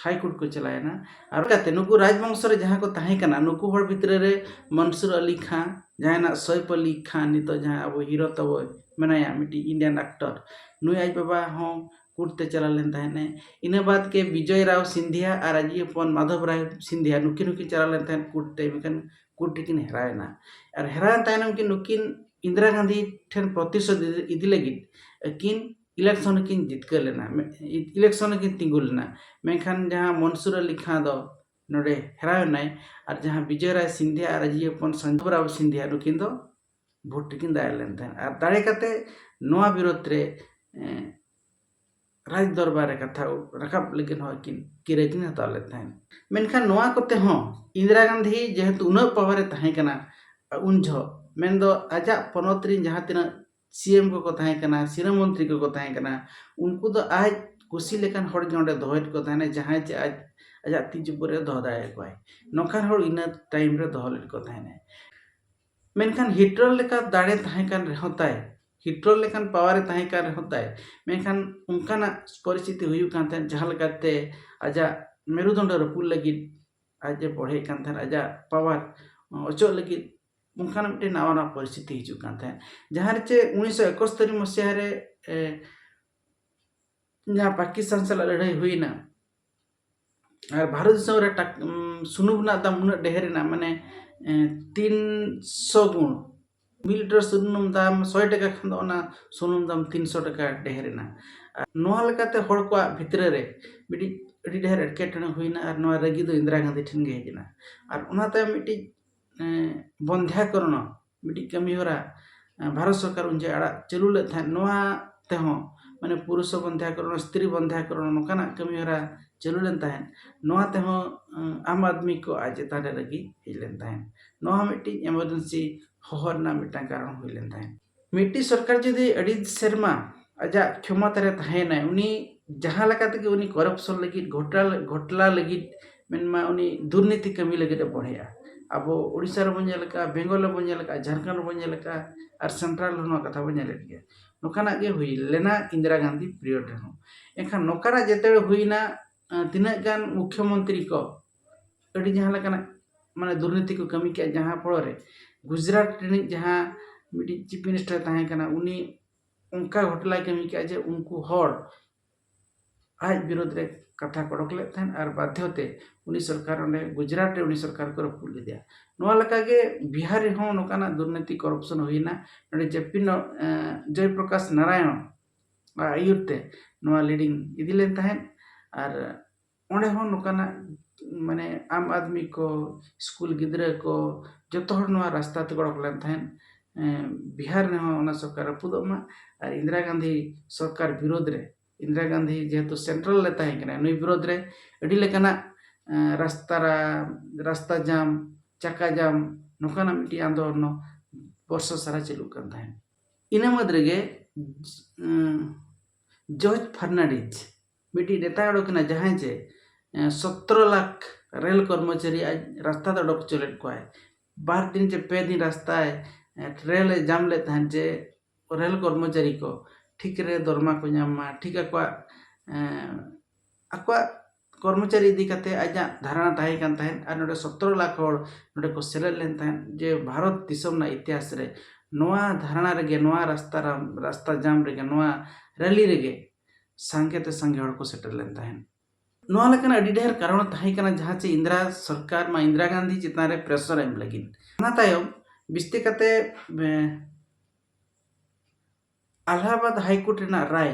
ᱦᱟᱭ ᱠᱳᱨᱴ ᱠᱚ ᱪᱟᱞᱟᱣᱮᱱᱟ᱾ ᱟᱨ ᱠᱟᱛᱮ ᱱᱩᱠᱩ ᱨᱟᱡᱽ ᱵᱚᱝᱥᱚ ᱨᱮ ᱡᱟᱦᱟᱸ ᱠᱚ ᱛᱟᱦᱮᱸ ᱠᱟᱱᱟ, ᱱᱩᱠᱩ ᱦᱚᱲ ᱵᱷᱤᱛᱨᱤ ᱨᱮ ᱢᱚᱱᱥᱩᱨ ᱟᱞᱤ ᱠᱷᱟᱱ, ᱡᱟᱦᱟᱸᱭ ᱱᱟᱜ ᱥᱚᱭᱯ ᱟᱞᱤ ᱠᱷᱟᱱ, ᱱᱤᱛᱚᱜ ᱡᱟᱦᱟᱸ ᱟᱵᱚ ᱦᱤᱨᱳ ᱛᱟᱵᱚ ᱢᱮᱱᱟᱭᱟ, ᱢᱤᱫᱴᱤᱡ ᱤᱱᱰᱤᱭᱟᱱ ᱟᱠᱴᱚᱨ, ᱱᱩᱭ ᱟᱡ ᱵᱟᱵᱟ ᱦᱚᱸ ᱠᱳᱨᱴ ᱛᱮ ᱪᱟᱞᱟᱣ ᱞᱮᱱ ᱛᱟᱦᱮᱸᱫ ᱮ᱾ ᱤᱱᱟᱹ ᱵᱟᱫ ᱜᱮ ᱵᱤᱡᱚᱭ ᱨᱟᱣ ᱥᱤᱱᱫᱷᱤᱭᱟ ᱟᱨ ᱟᱡ ᱦᱚᱯᱚᱱ ᱢᱟᱫᱷᱚᱵ ᱨᱟᱣ ᱥᱤᱱᱫᱷᱤᱭᱟ, ᱱᱩᱠᱤᱱ ᱦᱚᱸᱠᱤᱱ ᱪᱟᱞᱟᱣ ᱞᱮᱱ ᱛᱟᱦᱮᱸᱫ ᱠᱳᱨᱴ ᱛᱮ, ᱢᱮᱱᱠᱷᱟᱱ ᱠᱳᱨᱴ ᱨᱮᱠᱤᱱ ᱦᱮᱨᱟᱣᱮᱱᱟ᱾ ᱟᱨ ᱦᱮᱨᱟᱣᱮᱱ ᱛᱟᱭᱱᱚᱢ ᱠᱤᱱ ᱱᱩᱠᱤᱱ ᱤᱱᱫᱤᱨᱟ ᱜᱟᱱᱫᱷᱤ ᱴᱷᱮᱱ ᱯᱨᱚᱛᱤᱥᱳᱫᱷ ᱤᱫᱤ, ᱤᱫᱤ ᱞᱟᱹᱜᱤᱫ ᱟᱹᱠᱤᱱ ᱤᱞᱮᱠᱥᱚᱱ ᱨᱮᱠᱤᱱ ᱡᱤᱛᱠᱟᱹᱨ ᱞᱮᱱᱟ, ᱢᱮ-, ᱤᱞᱮᱠᱥᱚᱱ ᱨᱮᱠᱤᱱ ᱛᱤᱸᱜᱩ ᱞᱮᱱᱟ᱾ ᱢᱮᱱᱠᱷᱟᱱ ᱡᱟᱦᱟᱸ ᱢᱚᱱᱥᱩᱨ ᱟᱞᱤ ᱠᱷᱟᱱ ᱫᱚ ᱱᱚᱰᱮ ᱦᱮᱨᱟᱣᱮᱱᱟᱭ, ᱟᱨ ᱡᱟᱦᱟᱸ ᱵᱤᱡᱚᱭ ᱨᱟᱭ ᱥᱤᱱᱫᱷᱤᱭᱟ ᱟᱨ ᱟᱡ ᱦᱚᱯᱚᱱ ᱥᱚᱧᱡᱚᱵ ᱨᱟᱣ ᱥᱤᱱᱫᱷᱤᱭᱟ, ᱱᱩᱠᱤᱱ ᱫᱚ ᱵᱷᱳᱴ ᱨᱮᱠᱤᱱ ᱫᱟᱲᱮ ᱞᱮᱱ ᱛᱟᱦᱮᱸᱫ᱾ ᱟᱨ ᱫᱟᱲᱮ ᱠᱟᱛᱮ ᱱᱚᱣᱟ ᱵᱤᱨᱳᱫᱷ ᱨᱮ, ᱮᱸ, ᱨᱟᱡᱽ ᱫᱚᱨᱵᱟᱨ ᱨᱮ ᱠᱟᱛᱷᱟ ᱨᱟᱠᱟᱵ ᱞᱟᱹᱜᱤᱫ ᱦᱚᱸ ᱟᱹᱠᱤᱱ ᱠᱤᱨᱟᱹ ᱠᱤᱱ ᱦᱟᱛᱟᱣ ᱞᱮᱫ ᱛᱟᱦᱮᱸᱫ᱾ ᱢᱮᱱᱠᱷᱟᱱ ᱱᱚᱣᱟ ᱠᱚᱛᱮ ᱦᱚᱸ ᱤᱱᱫᱤᱨᱟ ᱜᱟᱱᱫᱷᱤ ᱡᱮᱦᱮᱛᱩ ᱩᱱᱟᱹᱜ ᱯᱟᱣᱟᱨ ᱮ ᱛᱟᱦᱮᱸ ᱠᱟᱱᱟ, ᱩᱱ ᱡᱚᱦᱚᱜ ᱢᱮᱱᱫᱚ ᱟᱡᱟᱜ ᱯᱚᱱᱚᱛ ᱨᱤᱱ ᱡᱟᱦᱟᱸ ᱛᱤᱱᱟᱹᱜ ᱥᱤ ᱮᱢ ᱠᱚᱠᱚ ᱛᱟᱦᱮᱸ ᱠᱟᱱᱟ, ᱥᱤᱨᱟᱹ ᱢᱚᱱᱛᱨᱤ ᱠᱚᱠᱚ ᱛᱟᱦᱮᱸ ᱠᱟᱱᱟ, ᱩᱱᱠᱩ ᱫᱚ ᱟᱡ ᱠᱩᱥᱤ ᱞᱮᱠᱟᱱ ᱦᱚᱲ ᱜᱮ ᱚᱸᱰᱮ ᱫᱚᱦᱚᱭᱮᱫ ᱠᱚ ᱛᱟᱦᱮᱱᱟ, ᱡᱟᱦᱟᱸᱭ ᱪᱮ ᱟᱡ ᱟᱡᱟᱜ ᱛᱤ ᱡᱩᱵᱩ ᱨᱮ ᱫᱚᱦᱚ ᱫᱟᱲᱮᱭᱟᱠᱚᱣᱟᱭ᱾ ᱱᱚᱝᱠᱟᱱ ᱦᱚᱲ ᱤᱱᱟᱹ ᱴᱟᱭᱤᱢ ᱨᱮ ᱫᱚᱦᱚ ᱞᱮᱫ ᱠᱚ ᱛᱟᱦᱮᱱᱟᱭ᱾ ᱢᱮᱱᱠᱷᱟᱱ ᱦᱤᱴᱞᱟᱨ ᱞᱮᱠᱟ ᱫᱟᱲᱮ ᱛᱟᱦᱮᱸ ᱠᱟᱱ ᱨᱮᱦᱚᱸ ᱛᱟᱭ, ᱦᱤᱴᱞᱟᱨ ᱞᱮᱠᱟᱱ ᱯᱟᱣᱟᱨ ᱮ ᱛᱟᱦᱮᱸ ᱠᱟᱱ ᱨᱮᱦᱚᱸ ᱛᱟᱭ, ᱢᱮᱱᱠᱷᱟᱱ ᱚᱱᱠᱟᱱᱟᱜ ᱯᱚᱨᱤᱥᱛᱷᱤᱛᱤ ᱦᱩᱭᱩᱜ ᱠᱟᱱ ᱛᱟᱦᱮᱸᱫ, ᱡᱟᱦᱟᱸ ᱞᱮᱠᱟᱛᱮ ᱟᱡᱟᱜ ᱢᱮᱨᱩᱫᱚᱱᱰᱚ ᱨᱟᱹᱯᱩᱫ ᱞᱟᱹᱜᱤᱫ ᱟᱡ ᱮ ᱵᱚᱲᱦᱮᱜ ᱠᱟᱱ ᱛᱟᱦᱮᱸᱫ, ᱟᱡᱟᱜ ᱯᱟᱣᱟᱨ ᱚᱪᱚᱜ ᱞᱟᱹᱜᱤᱫ ᱚᱱᱠᱟᱱᱟᱜ ᱢᱤᱫᱴᱮᱱ ᱱᱟᱣᱟ ᱱᱟᱣᱟ ᱯᱚᱨᱤᱥᱛᱷᱤᱛᱤ ᱦᱤᱡᱩᱜ ᱠᱟᱱ ᱛᱟᱦᱮᱸᱫ᱾ ᱡᱟᱦᱟᱸ ᱨᱮ ᱪᱮ ᱩᱱᱤᱥᱥᱚ ᱮᱠᱚᱥᱛᱚᱨᱤ ᱢᱟᱥᱤᱦᱟ ᱨᱮ, ᱮ, ᱡᱟᱦᱟᱸ ᱯᱟᱠᱤᱥᱛᱟᱱ ᱥᱟᱞᱟᱜ ᱞᱟᱹᱲᱦᱟᱹᱭ ᱦᱩᱭᱱᱟ, ᱟᱨ ᱵᱷᱟᱨᱚᱛ ᱫᱤᱥᱚᱢ ᱨᱮ ᱴᱟᱠ-, ᱩᱢ, ᱥᱩᱱᱩᱢ ᱨᱮᱱᱟᱜ ᱫᱟᱢ ᱩᱱᱟᱹᱜ ᱰᱷᱮᱨ ᱮᱱᱟ, ᱢᱟᱱᱮ, ᱮ, ᱛᱤᱱᱥᱚ ᱜᱩᱱ᱾ ᱢᱤᱫ ᱞᱤᱴᱟᱨ ᱥᱩᱱᱩᱢ ᱫᱟᱢ ᱥᱚᱭ ᱴᱟᱠᱟ ᱠᱷᱟᱱ ᱫᱚ ᱚᱱᱟ ᱥᱩᱱᱩᱢ ᱫᱟᱢ ᱛᱤᱱᱥᱚ ᱴᱟᱠᱟ ᱰᱷᱮᱨ ᱮᱱᱟ᱾ ᱟᱨ ᱱᱚᱣᱟ ᱞᱮᱠᱟᱛᱮ ᱦᱚᱲ ᱠᱚᱣᱟᱜ ᱵᱷᱤᱛᱨᱤ ᱨᱮ ᱢᱤᱫᱴᱤᱡ ᱟᱹᱰᱤ ᱰᱷᱮᱨ ᱮᱴᱠᱮᱴᱚᱬᱮ ᱦᱩᱭᱱᱟ ᱟᱨ ᱱᱚᱣᱟ ᱨᱟᱹᱜᱤ ᱫᱚ ᱤᱱᱫᱤᱨᱟ ᱜᱟᱱᱫᱷᱤ ᱴᱷᱮᱱ ᱜᱮ ᱦᱮᱡ ᱮᱱᱟ᱾ ᱟᱨ ᱚᱱᱟ ᱛᱟᱭᱚᱢ ᱢᱤᱫᱴᱤᱡ, ᱮᱸ, ᱵᱚᱱᱫᱷᱭᱟᱠᱚᱨᱚᱬᱚ ᱢᱤᱫᱴᱤᱡ ᱠᱟᱹᱢᱤ ᱦᱚᱨᱟ, ᱮᱸ, ᱵᱷᱟᱨᱚᱛ ᱥᱚᱨᱠᱟᱨ ᱩᱱ ᱡᱚᱦᱚᱜ ᱟᱲᱟᱜ ᱪᱟᱹᱞᱩ ᱞᱮᱫ ᱛᱟᱦᱮᱸᱫ᱾ ᱱᱚᱣᱟ ᱛᱮᱦᱚᱸ ᱢᱟᱱᱮ ᱯᱩᱨᱩᱥᱚ ᱵᱚᱱᱫᱷᱭᱟᱠᱚᱨᱚᱬᱚ, ᱥᱛᱨᱤ ᱵᱚᱱᱫᱷᱭᱟᱠᱚᱨᱚᱬᱚ ᱱᱚᱝᱠᱟᱱᱟᱜ ᱠᱟᱹᱢᱤ ᱦᱚᱨᱟ ᱪᱟᱹᱞᱩ ᱞᱮᱱ ᱛᱟᱦᱮᱸᱫ᱾ ᱱᱚᱣᱟ ᱛᱮᱦᱚᱸ, ᱮᱸ, ᱟᱢ ᱟᱫᱢᱤ ᱠᱚ ᱟᱡ ᱪᱮᱛᱟᱱ ᱨᱮ ᱨᱟᱹᱜᱤ ᱦᱮᱡ ᱞᱮᱱ ᱛᱟᱦᱮᱸᱫ᱾ ᱱᱚᱣᱟ ᱦᱚᱸ ᱢᱤᱫᱴᱤᱡ ᱮᱢᱟᱨᱡᱮᱱᱥᱤ ᱦᱚᱦᱚ ᱨᱮᱱᱟᱜ ᱢᱤᱫᱴᱟᱝ ᱠᱟᱨᱚᱱ ᱦᱩᱭ ᱞᱮᱱ ᱛᱟᱦᱮᱸᱫ᱾ ᱢᱤᱫᱴᱤᱡ ᱥᱚᱨᱠᱟᱨ ᱡᱩᱫᱤ ᱟᱹᱰᱤ ᱥᱮᱨᱢᱟ ᱟᱡᱟᱜ ᱠᱷᱚᱢᱚᱛᱟ ᱨᱮ ᱛᱟᱦᱮᱸᱭᱮᱱᱟᱭ, ᱩᱱᱤ ᱡᱟᱦᱟᱸ ᱞᱮᱠᱟ ᱛᱮᱜᱮ ᱩᱱᱤ ᱠᱚᱨᱟᱯᱥᱚᱱ ᱞᱟᱹᱜᱤᱫ, ᱜᱷᱚᱴᱟᱞ-, ᱜᱷᱚᱴᱞᱟ ᱞᱟᱹᱜᱤᱫ, ᱢᱮᱱᱢᱟ ᱩᱱᱤ ᱫᱩᱨᱱᱤᱛᱤ ᱠᱟᱹᱢᱤ ᱞᱟᱹᱜᱤᱫ ᱮ ᱵᱚᱲᱦᱮᱜᱼᱟ᱾ ᱟᱵᱚ ᱳᱰᱤᱥᱟ ᱨᱮᱵᱚᱱ ᱧᱮᱞ ᱟᱠᱟᱫᱼᱟ, ᱵᱮᱝᱜᱚᱞ ᱨᱮᱵᱚᱱ ᱧᱮᱞ ᱟᱠᱟᱫᱼᱟ, ᱡᱷᱟᱲᱠᱷᱚᱸᱰ ᱨᱮᱵᱚᱱ ᱧᱮᱞ ᱟᱠᱟᱫᱼᱟ, ᱟᱨ ᱥᱮᱱᱴᱨᱟᱞ ᱨᱮᱦᱚᱸ ᱱᱚᱣᱟ ᱠᱟᱛᱷᱟ ᱵᱚᱱ ᱧᱮᱞᱮᱫ ᱜᱮᱭᱟ᱾ ᱱᱚᱝᱠᱟᱱᱟᱜ ᱜᱮ ᱦᱩᱭ ᱞᱮᱱᱟ ᱤᱱᱫᱤᱨᱟ ᱜᱟᱱᱫᱷᱤ ᱯᱤᱨᱤᱭᱚᱰ ᱨᱮᱦᱚᱸ᱾ ᱮᱱᱠᱷᱟᱱ ᱱᱚᱝᱠᱟᱱᱟᱜ ᱡᱮᱛᱮ ᱦᱩᱭᱱᱟ, ᱟᱸ, ᱛᱤᱱᱟᱹᱜ ᱜᱟᱱ ᱢᱩᱠᱷᱭᱚᱢᱚᱱᱛᱨᱤ ᱠᱚ ᱟᱹᱰᱤ ᱡᱟᱦᱟᱸ ᱞᱮᱠᱟᱱᱟᱜ ᱢᱟᱱᱮ ᱫᱩᱨᱱᱤᱛᱤ ᱠᱚ ᱠᱟᱹᱢᱤ ᱠᱮᱜᱼᱟ, ᱡᱟᱦᱟᱸ ᱯᱚᱨᱮ ᱜᱩᱡᱽᱨᱟᱴ ᱨᱤᱱᱤᱡ ᱡᱟᱦᱟᱸ ᱢᱤᱫᱴᱤᱡ ᱪᱤᱯ ᱢᱤᱱᱤᱥᱴᱟᱨ ᱛᱟᱦᱮᱸ ᱠᱟᱱᱟ, ᱩᱱᱤ ᱚᱱᱠᱟ ᱜᱷᱚᱴᱞᱟᱭ ᱠᱟᱹᱢᱤ ᱠᱮᱜᱼᱟ ᱡᱮ ᱩᱱᱠᱩ ᱦᱚᱲ ᱟᱡ ᱵᱤᱨᱳᱫᱷ ᱨᱮ ᱠᱟᱛᱷᱟ ᱠᱚ ᱚᱰᱚᱠ ᱞᱮᱫ ᱛᱟᱦᱮᱸᱫ ᱟᱨ ᱵᱟᱫᱽᱫᱷᱚ ᱛᱮ ᱩᱱᱤ ᱥᱚᱨᱠᱟᱨ ᱚᱸᱰᱮ ᱜᱩᱡᱽᱨᱟᱴ ᱨᱮ ᱩᱱᱤ ᱥᱚᱨᱠᱟᱨ ᱠᱚ ᱨᱟᱹᱯᱩᱫ ᱞᱮᱫᱮᱭᱟ᱾ ᱱᱚᱣᱟ ᱞᱮᱠᱟᱜᱮ ᱵᱤᱦᱟᱨ ᱨᱮᱦᱚᱸ ᱱᱚᱝᱠᱟᱱᱟᱜ ᱫᱩᱨᱱᱤᱛᱤ ᱠᱚᱨᱟᱯᱥᱚᱱ ᱦᱩᱭᱱᱟ᱾ ᱱᱚᱰᱮ ᱡᱮ ᱯᱤ ᱱᱚ-, ᱮᱸ, ᱡᱚᱭ ᱯᱨᱚᱠᱟᱥ ᱱᱟᱨᱟᱭᱚᱱ ᱟᱜ ᱟᱹᱭᱩᱨ ᱛᱮ ᱱᱚᱣᱟ ᱞᱤᱰᱤᱝ ᱤᱫᱤ ᱞᱮᱱ ᱛᱟᱦᱮᱸᱫ᱾ ᱟᱨ ᱚᱸᱰᱮ ᱦᱚᱸ ᱱᱚᱝᱠᱟᱱᱟᱜ ᱢᱟᱱᱮ ᱟᱢ ᱟᱫᱢᱤ ᱠᱚ, ᱥᱠᱩᱞ ᱜᱤᱫᱽᱨᱟᱹ ᱠᱚ, ᱡᱚᱛᱚ ᱦᱚᱲ ᱱᱚᱣᱟ ᱨᱟᱥᱛᱟ ᱛᱮᱠᱚ ᱚᱰᱚᱠ ᱞᱮᱱ ᱛᱟᱦᱮᱸᱫ᱾ ᱮᱸ, ᱵᱤᱦᱟᱨ ᱨᱮᱦᱚᱸ ᱚᱱᱟ ᱥᱚᱨᱠᱟᱨ ᱨᱟᱹᱯᱩᱫᱚᱜ ᱢᱟ᱾ ᱟᱨ ᱤᱱᱫᱤᱨᱟ ᱜᱟᱱᱫᱷᱤ ᱥᱚᱨᱠᱟᱨ ᱵᱤᱨᱳᱫᱷ ᱨᱮ, ᱤᱱᱫᱤᱨᱟ ᱜᱟᱱᱫᱷᱤ ᱡᱮᱦᱮᱛᱩ ᱥᱮᱱᱴᱨᱟᱞ ᱨᱮ ᱛᱟᱦᱮᱸ ᱠᱟᱱᱟ, ᱱᱩᱭ ᱵᱤᱨᱳᱫᱷ ᱨᱮ ᱟᱹᱰᱤ ᱞᱮᱠᱟᱱᱟᱜ, ᱮᱸ, ᱨᱟᱥᱛᱟ ᱨᱟ-, ᱨᱟᱥᱛᱟ ᱡᱟᱢ, ᱪᱟᱠᱟ ᱡᱟᱢ, ᱱᱚᱝᱠᱟᱱᱟᱜ ᱢᱤᱫᱴᱤᱡ ᱟᱱᱫᱳᱞᱚᱱ ᱵᱚᱨᱥᱚ ᱥᱟᱨᱟ ᱪᱟᱹᱞᱩᱜ ᱠᱟᱱ ᱛᱟᱦᱮᱸᱫ᱾ ᱤᱱᱟᱹ ᱢᱩᱫᱽ ᱨᱮᱜᱮ, ᱩᱸ, ᱡᱚᱨᱡᱽ ᱯᱷᱟᱨᱱᱟᱱᱰᱤᱡᱽ, ᱢᱤᱫᱴᱤᱡ ᱱᱮᱛᱟᱭ ᱚᱰᱚᱠ ᱮᱱᱟ, ᱡᱟᱦᱟᱸᱭ ᱡᱮ ᱥᱚᱛᱨᱚ ᱞᱟᱠᱷ ᱨᱮᱞ ᱠᱚᱨᱢᱚᱪᱟᱨᱤ ᱟᱡ ᱨᱟᱥᱛᱟ ᱫᱚ ᱚᱰᱚᱠ ᱦᱚᱪᱚ ᱞᱮᱫ ᱠᱚᱣᱟᱭ᱾ ᱵᱟᱨ ᱫᱤᱱ ᱪᱮ ᱯᱮ ᱫᱤᱱ ᱨᱟᱥᱛᱟᱭ ᱨᱮᱞ ᱮ ᱡᱟᱢ ᱞᱮᱫ ᱛᱟᱦᱮᱸᱫ ᱡᱮ ᱨᱮᱞ ᱠᱚᱨᱢᱚᱪᱟᱨᱤ ᱠᱚ ᱴᱷᱤᱠ ᱨᱮ ᱫᱚᱨᱢᱟ ᱠᱚ ᱧᱟᱢ ᱢᱟ, ᱴᱷᱤᱠ ᱟᱠᱚᱣᱟᱜ ᱟᱠᱚᱣᱟᱜ ᱠᱚᱨᱢᱚᱪᱟᱨᱤ ᱤᱫᱤ ᱠᱟᱛᱮ ᱟᱡᱟᱜ ᱫᱷᱟᱨᱚᱱᱟ ᱛᱟᱦᱮᱸ ᱠᱟᱱ ᱛᱟᱦᱮᱸᱫ᱾ ᱟᱨ ᱱᱚᱰᱮ ᱥᱚᱛᱨᱚ ᱞᱟᱠᱷ ᱦᱚᱲ ᱱᱚᱰᱮ ᱠᱚ ᱥᱮᱞᱮᱫ ᱞᱮᱱ ᱛᱟᱦᱮᱸᱫ᱾ ᱡᱮ ᱵᱷᱟᱨᱚᱛ ᱫᱤᱥᱚᱢ ᱨᱮᱱᱟᱜ ᱤᱛᱤᱦᱟᱥ ᱨᱮ ᱱᱚᱣᱟ ᱫᱷᱟᱨᱚᱱᱟ ᱨᱮᱜᱮ, ᱱᱚᱣᱟ ᱨᱟᱥᱛᱟ ᱨᱟᱢ- ᱨᱟᱥᱛᱟ ᱡᱟᱢ ᱨᱮᱜᱮ, ᱱᱚᱣᱟ ᱨᱮᱞᱤ ᱨᱮᱜᱮ ᱥᱟᱸᱜᱮ ᱛᱮ ᱥᱟᱸᱜᱮ ᱦᱚᱲ ᱠᱚ ᱥᱮᱴᱮᱨ ᱞᱮᱱ ᱛᱟᱦᱮᱸᱫ᱾ ᱱᱚᱣᱟ ᱞᱮᱠᱟᱱ ᱟᱹᱰᱤ ᱰᱷᱮᱨ ᱠᱟᱨᱚᱱ ᱛᱟᱦᱮᱸ ᱠᱟᱱᱟ, ᱡᱟᱦᱟᱸ ᱪᱮ ᱤᱱᱫᱨᱟ ᱥᱚᱨᱠᱟᱨ ᱢᱟ ᱤᱱᱫᱨᱟ ᱜᱟᱱᱫᱷᱤ ᱪᱮᱛᱟᱱ ᱨᱮ ᱯᱨᱮᱥᱚᱨ ᱮᱢ ᱞᱟᱹᱜᱤᱫ᱾ ᱚᱱᱟ ᱛᱟᱭᱚᱢ ᱵᱤᱥᱛᱤ ᱠᱟᱛᱮ ᱟᱞᱟᱦᱟᱵᱟᱫ ᱦᱟᱭᱠᱳᱨᱴ ᱨᱮᱱᱟᱜ ᱨᱟᱭ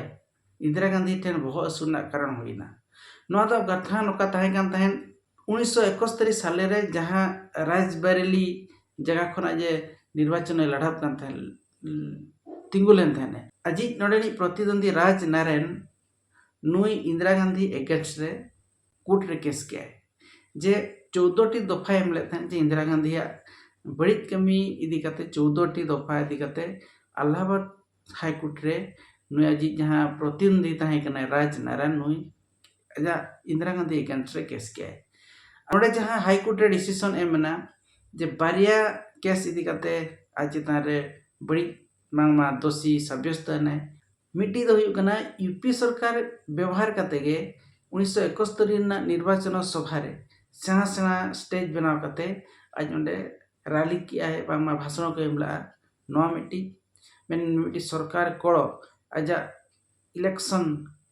ᱤᱱᱫᱨᱟ ᱜᱟᱱᱫᱷᱤ ᱴᱷᱮᱱ ᱵᱚᱦᱚᱜ ᱦᱟᱹᱥᱩ ᱨᱮᱱᱟᱜ ᱠᱟᱨᱚᱱ ᱦᱩᱭᱱᱟ᱾ ᱱᱚᱣᱟ ᱫᱚ ᱠᱟᱛᱷᱟ ᱱᱚᱝᱠᱟ ᱛᱟᱦᱮᱸ ᱠᱟᱱ ᱛᱟᱦᱮᱸᱫ, ᱩᱱᱤᱥᱥᱚ ᱮᱠᱟᱛᱛᱳᱨ ᱥᱟᱞᱮ ᱨᱮ ᱡᱟᱦᱟᱸ ᱨᱟᱡᱽᱵᱟᱨᱮᱞᱤ ᱡᱟᱭᱜᱟ ᱠᱷᱚᱱᱟᱜ ᱡᱮ ᱱᱤᱨᱵᱟᱪᱚᱱ ᱮ ᱞᱟᱲᱟᱣ ᱠᱟᱱ ᱛᱟᱦᱮᱸᱫ, ᱛᱤᱸᱜᱩ ᱞᱮᱱ ᱛᱟᱦᱮᱸᱫ, ᱟᱡᱤᱡ ᱱᱚᱰᱮᱱᱤᱡ ᱯᱨᱚᱛᱤᱫᱚᱱᱫᱤ ᱨᱟᱡᱽ ᱱᱟᱨᱟᱭᱚᱱ ᱱᱩᱭ ᱤᱱᱫᱨᱟ ᱜᱟᱱᱫᱷᱤ ᱮᱜᱮᱱᱥᱴ ᱨᱮ ᱠᱳᱨᱴ ᱨᱮ ᱠᱮᱥ ᱠᱮᱜᱼᱟᱭ᱾ ᱡᱮ ᱪᱳᱫᱫᱳ ᱴᱤ ᱫᱚᱯᱷᱟᱭ ᱮᱢ ᱞᱮᱫ ᱛᱟᱦᱮᱸᱫ, ᱡᱮ ᱤᱱᱫᱨᱟ ᱜᱟᱱᱫᱷᱤᱭᱟᱜ ᱵᱟᱹᱲᱤᱡ ᱠᱟᱹᱢᱤ ᱤᱫᱤ ᱠᱟᱛᱮ ᱪᱳᱫᱫᱳ ᱴᱤ ᱫᱚᱯᱷᱟ ᱤᱫᱤ ᱠᱟᱛᱮ ᱟᱞᱟᱦᱟᱵᱟᱫ ᱦᱟᱭᱠᱳᱨᱴ ᱨᱮ ᱱᱩᱭ ᱟᱡᱤᱡ ᱡᱟᱦᱟᱸ ᱯᱨᱚᱛᱤᱱᱤᱫᱷᱤ ᱛᱟᱦᱮᱸ ᱠᱟᱱᱟᱭ ᱨᱟᱡᱽ ᱱᱟᱨᱟᱭᱚᱱ, ᱱᱩᱭ ᱟᱡᱟᱜ ᱤᱱᱫᱨᱟ ᱜᱟᱱᱫᱷᱤ ᱮᱜᱮᱱᱥᱴ ᱨᱮ ᱠᱮᱥ ᱠᱮᱜᱼᱟᱭ᱾ ᱚᱸᱰᱮ ᱡᱟᱦᱟᱸ ᱦᱟᱭᱠᱳᱨᱴ ᱨᱮ ᱰᱤᱥᱤᱥᱚᱱ ᱮᱢ ᱮᱱᱟ ᱡᱮ ᱵᱟᱨᱭᱟ ᱠᱮᱥ ᱤᱫᱤ ᱠᱟᱛᱮ ᱟᱡ ᱪᱮᱛᱟᱱ ᱨᱮ ᱵᱟᱹᱲᱤᱡ ᱵᱟᱝᱢᱟ ᱫᱳᱥᱤ ᱥᱟᱵᱭᱚᱥᱛᱚ ᱮᱱᱟᱭ᱾ ᱢᱤᱫᱴᱤᱡ ᱫᱚ ᱦᱩᱭᱩᱜ ᱠᱟᱱᱟ ᱤᱭᱩᱯᱤ ᱥᱚᱨᱠᱟᱨ ᱵᱮᱵᱚᱦᱟᱨ ᱠᱟᱛᱮ ᱜᱮ ᱩᱱᱤᱥᱥᱚ ᱮᱠᱟᱛᱛᱳᱨ ᱨᱮᱱᱟᱜ ᱱᱤᱨᱵᱟᱪᱚᱱ ᱥᱚᱵᱷᱟ ᱨᱮ ᱥᱮᱬᱟ ᱥᱮᱬᱟ ᱥᱴᱮᱡᱽ ᱵᱮᱱᱟᱣ ᱠᱟᱛᱮ ᱟᱡ ᱚᱸᱰᱮ ᱨᱟᱞᱤ ᱠᱮᱜᱼᱟᱭ, ᱵᱟᱝᱢᱟ ᱵᱷᱟᱥᱚᱱ ᱠᱚ ᱮᱢ ᱞᱮᱜᱼᱟ᱾ ᱱᱚᱣᱟ ᱢᱤᱫᱴᱤᱡ ᱢᱮᱱ ᱢᱤᱫᱴᱤᱡ ᱥᱚᱨᱠᱟᱨ ᱠᱚᱲᱚ ᱟᱡᱟᱜ ᱤᱞᱮᱠᱥᱚᱱ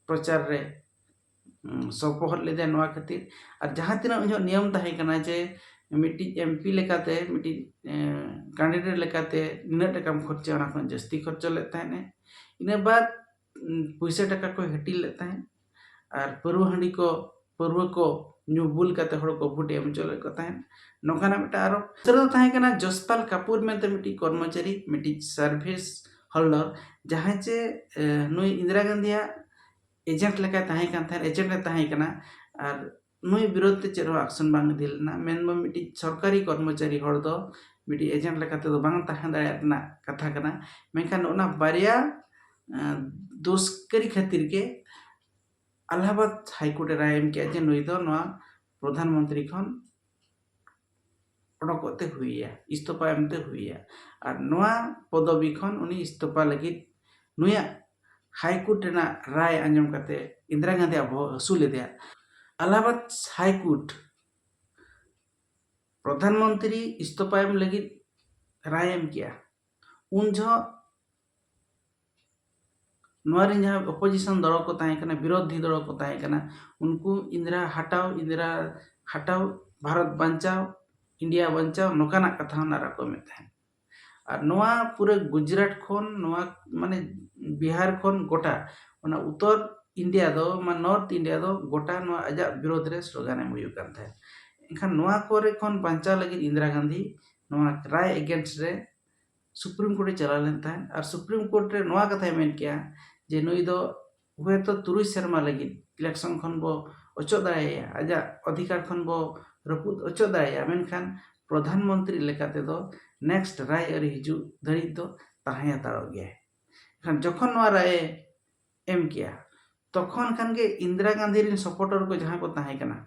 ᱯᱨᱚᱪᱟᱨ ᱨᱮ ᱩᱸ, ᱥᱚᱯᱚᱦᱚᱫ ᱞᱮᱫᱟᱭ ᱱᱚᱣᱟ ᱠᱷᱟᱹᱛᱤᱨ᱾ ᱟᱨ ᱡᱟᱦᱟᱸ ᱛᱤᱱᱟᱹᱜ ᱩᱱ ᱡᱚᱦᱚᱜ ᱱᱤᱭᱚᱢ ᱛᱟᱦᱮᱸ ᱠᱟᱱᱟ ᱡᱮ ᱢᱤᱫᱴᱤᱡ ᱮᱢᱯᱤ ᱞᱮᱠᱟᱛᱮ, ᱢᱤᱫᱴᱤᱡ ᱮᱸ, ᱠᱮᱱᱰᱤᱰᱮᱴ ᱞᱮᱠᱟᱛᱮ ᱱᱤᱱᱟᱹᱜ ᱴᱟᱠᱟᱢ ᱠᱷᱚᱨᱪᱟᱭᱟ, ᱚᱱᱟ ᱠᱷᱚᱱ ᱡᱟᱹᱥᱛᱤ ᱠᱷᱚᱨᱪᱟ ᱞᱮᱫ ᱛᱟᱦᱮᱸᱫ ᱮ᱾ ᱤᱱᱟᱹ ᱵᱟᱫ ᱩᱸ, ᱯᱩᱭᱥᱟᱹ ᱴᱟᱠᱟ ᱠᱚᱭ ᱦᱟᱹᱴᱤᱧ ᱞᱮᱫ ᱛᱟᱦᱮᱸᱫ᱾ ᱟᱨ ᱯᱟᱹᱨᱣᱟᱹ ᱦᱟᱺᱰᱤ ᱠᱚ, ᱯᱟᱹᱨᱣᱟᱹ ᱠᱚ ᱧᱩ ᱵᱩᱞ ᱠᱟᱛᱮ ᱦᱚᱲ ᱠᱚ ᱵᱷᱳᱴ ᱮ ᱮᱢ ᱦᱚᱪᱚ ᱞᱮᱫ ᱠᱚ ᱛᱟᱦᱮᱸᱫ᱾ ᱱᱚᱝᱠᱟᱱᱟᱜ ᱢᱤᱫᱴᱟᱝ ᱟᱨᱚ ᱫᱚᱥᱟᱨ ᱫᱚ ᱛᱟᱦᱮᱸ ᱠᱟᱱᱟ ᱡᱚᱥᱯᱟᱞ ᱠᱟᱯᱩᱨ ᱢᱮᱱᱛᱮ ᱢᱤᱫᱴᱤᱡ ᱠᱚᱨᱢᱚᱪᱟᱨᱤ, ᱢᱤᱫᱴᱤᱡ ᱥᱟᱨᱵᱷᱤᱥ ᱦᱳᱞᱰᱟᱨ, ᱡᱟᱦᱟᱸᱭ ᱪᱮ, ᱮ, ᱱᱩᱭ ᱤᱱᱫᱤᱨᱟ ᱜᱟᱱᱫᱷᱤᱭᱟᱜ ᱮᱡᱮᱱᱴ ᱞᱮᱠᱟᱭ ᱛᱟᱦᱮᱸ ᱠᱟᱱ ᱛᱟᱦᱮᱸᱫ, ᱮᱡᱮᱱᱴ ᱮ ᱛᱟᱦᱮᱸ ᱠᱟᱱᱟ᱾ ᱟᱨ ᱱᱩᱭ ᱵᱤᱨᱳᱫᱷ ᱛᱮ ᱪᱮᱫ ᱦᱚᱸ ᱟᱠᱥᱚᱱ ᱵᱟᱝ ᱤᱫᱤ ᱞᱮᱱᱟ᱾ ᱢᱮᱱᱫᱚ ᱢᱤᱫᱴᱤᱡ ᱥᱚᱨᱠᱟᱨᱤ ᱠᱚᱨᱢᱚᱪᱟᱨᱤ ᱦᱚᱲ ᱫᱚ ᱢᱤᱫᱴᱤᱡ ᱮᱡᱮᱱᱴ ᱞᱮᱠᱟ ᱛᱮᱫᱚ ᱵᱟᱝ ᱛᱟᱦᱮᱸ ᱫᱟᱲᱮᱭᱟᱜ ᱨᱮᱱᱟᱜ ᱠᱟᱛᱷᱟ ᱠᱟᱱᱟ᱾ ᱢᱮᱱᱠᱷᱟᱱ ᱚᱱᱟ ᱵᱟᱨᱭᱟ, ᱮᱸ, ᱫᱳᱥ ᱠᱟᱹᱨᱤ ᱠᱷᱟᱹᱛᱤᱨ ᱜᱮ ᱟᱞᱟᱦᱟᱵᱟᱫ ᱦᱟᱭᱠᱳᱨᱴ ᱮ ᱨᱟᱭ ᱮᱢ ᱠᱮᱫᱼᱟ ᱡᱮ ᱱᱩᱭ ᱫᱚ ᱱᱚᱣᱟ ᱯᱨᱚᱫᱷᱟᱱ ᱢᱚᱱᱛᱨᱤ ᱠᱷᱚᱱ ᱚᱰᱚᱠᱚᱜ ᱛᱮ ᱦᱩᱭᱮᱭᱟ, ᱤᱥᱛᱚᱯᱷᱟ ᱮᱢ ᱛᱮ ᱦᱩᱭᱮᱭᱟ, ᱟᱨ ᱱᱚᱣᱟ ᱯᱚᱫᱚᱵᱤ ᱠᱷᱚᱱ ᱩᱱᱤ ᱤᱥᱛᱚᱯᱷᱟ ᱞᱟᱹᱜᱤᱫ ᱱᱩᱭᱟᱜ ᱦᱟᱭᱠᱳᱨᱴ ᱨᱮᱱᱟᱜ ᱨᱟᱭ ᱟᱸᱡᱚᱢ ᱠᱟᱛᱮ ᱤᱱᱫᱤᱨᱟ ᱜᱟᱱᱫᱷᱤᱭᱟᱜ ᱵᱚᱦᱚᱜ ᱦᱟᱹᱥᱩ ᱞᱮᱫᱮᱭᱟ᱾ ᱟᱞᱟᱦᱟᱵᱟᱫ ᱦᱟᱭᱠᱳᱨᱴ ᱯᱨᱚᱫᱷᱟᱱ ᱢᱚᱱᱛᱨᱤ ᱤᱥᱛᱚᱯᱷᱟ ᱮᱢ ᱞᱟᱹᱜᱤᱫ ᱨᱟᱭ ᱮᱢ ᱠᱮᱜᱼᱟ᱾ ᱩᱱ ᱡᱚᱦᱚᱜ ᱱᱚᱣᱟ ᱨᱮᱱ ᱡᱟᱦᱟᱸ ᱚᱯᱳᱡᱤᱥᱚᱱ ᱫᱚᱞ ᱠᱚ ᱛᱟᱦᱮᱸ ᱠᱟᱱᱟ, ᱵᱤᱨᱳᱫᱷᱤ ᱫᱚᱞ ᱠᱚ ᱛᱟᱦᱮᱸ ᱠᱟᱱᱟ, ᱩᱱᱠᱩ ᱤᱱᱫᱤᱨᱟ ᱦᱟᱴᱟᱣ, ᱤᱱᱫᱤᱨᱟ ᱦᱟᱴᱟᱣ, ᱵᱷᱟᱨᱚᱛ ᱵᱟᱧᱪᱟᱣ, ᱤᱱᱰᱤᱭᱟ ᱵᱟᱧᱪᱟᱣ, ᱱᱚᱝᱠᱟᱱᱟᱜ ᱠᱟᱛᱷᱟ ᱦᱚᱸ ᱱᱟᱨᱟ ᱠᱚ ᱮᱢᱮᱫ ᱛᱟᱦᱮᱸᱫ᱾ ᱟᱨ ᱱᱚᱣᱟ ᱯᱩᱨᱟᱹ ᱜᱩᱡᱽᱨᱟᱴ ᱠᱷᱚᱱ, ᱱᱚᱣᱟ ᱢᱟᱱᱮ ᱵᱤᱦᱟᱨ ᱠᱷᱚᱱ ᱜᱚᱴᱟ ᱚᱱᱟ ᱩᱛᱛᱚᱨ ᱤᱱᱰᱤᱭᱟ ᱫᱚ, ᱢᱟᱱᱮ ᱱᱚᱨᱛᱷ ᱤᱱᱰᱤᱭᱟ ᱫᱚ ᱜᱚᱴᱟ ᱱᱚᱣᱟ ᱟᱡᱟᱜ ᱵᱤᱨᱳᱫᱷ ᱨᱮ ᱥᱞᱳᱜᱟᱱ ᱮᱢ ᱦᱩᱭᱩᱜ ᱠᱟᱱ ᱛᱟᱦᱮᱸᱫ᱾ ᱮᱱᱠᱷᱟᱱ ᱱᱚᱣᱟ ᱠᱚᱨᱮ ᱠᱷᱚᱱ ᱵᱟᱧᱪᱟᱣ ᱞᱟᱹᱜᱤᱫ ᱤᱱᱫᱤᱨᱟ ᱜᱟᱱᱫᱷᱤ ᱱᱚᱣᱟ ᱨᱟᱭ ᱮᱜᱮᱱᱥᱴ ᱨᱮ ᱥᱩᱯᱨᱤᱢ ᱠᱳᱨᱴ ᱮ ᱪᱟᱞᱟᱣ ᱞᱮᱱ ᱛᱟᱦᱮᱸᱫ᱾ ᱟᱨ ᱥᱩᱯᱨᱤᱢ ᱠᱳᱨᱴ ᱨᱮ ᱱᱚᱣᱟ ᱠᱟᱛᱷᱟᱭ ᱢᱮᱱ ᱠᱮᱜᱼᱟ ᱡᱮ ᱱᱩᱭ ᱫᱚ ᱦᱚᱭᱛᱚ ᱛᱩᱨᱩᱭ ᱥᱮᱨᱢᱟ ᱞᱟᱹᱜᱤᱫ ᱤᱞᱮᱠᱥᱚᱱ ᱠᱷᱚᱱ ᱵᱚ ᱚᱪᱚᱜ ᱫᱟᱲᱮᱭᱟᱭᱟ, ᱟᱡᱟᱜ ᱚᱫᱷᱤᱠᱟᱨ ᱠᱷᱚᱱ ᱵᱚ ᱨᱟᱹᱯᱩᱫ ᱚᱪᱚᱜ ᱫᱟᱲᱮᱭᱟᱭᱟ, ᱢᱮᱱᱠᱷᱟᱱ ᱯᱨᱚᱫᱷᱟᱱ ᱢᱚᱱᱛᱨᱤ ᱞᱮᱠᱟ ᱛᱮᱫᱚ ᱱᱮᱠᱥᱴ ᱨᱟᱭ ᱟᱹᱨᱤ ᱦᱤᱡᱩᱜ ᱫᱷᱟᱹᱨᱤᱡ ᱫᱚ ᱛᱟᱦᱮᱸ ᱦᱟᱛᱟᱲᱚᱜ ᱜᱮᱭᱟᱭ᱾ ᱮᱱᱠᱷᱟᱱ ᱡᱚᱠᱷᱚᱱ ᱱᱚᱣᱟ ᱨᱟᱭ ᱮ ᱮᱢ ᱠᱮᱜᱼᱟ, ᱛᱚᱠᱷᱚᱱ ᱠᱷᱟᱱ ᱜᱮ ᱤᱱᱫᱤᱨᱟ ᱜᱟᱱᱫᱷᱤ ᱨᱮᱱ ᱥᱟᱯᱳᱨᱴᱟᱨ ᱠᱚ ᱡᱟᱦᱟᱸ ᱠᱚ ᱛᱟᱦᱮᱸ ᱠᱟᱱᱟ,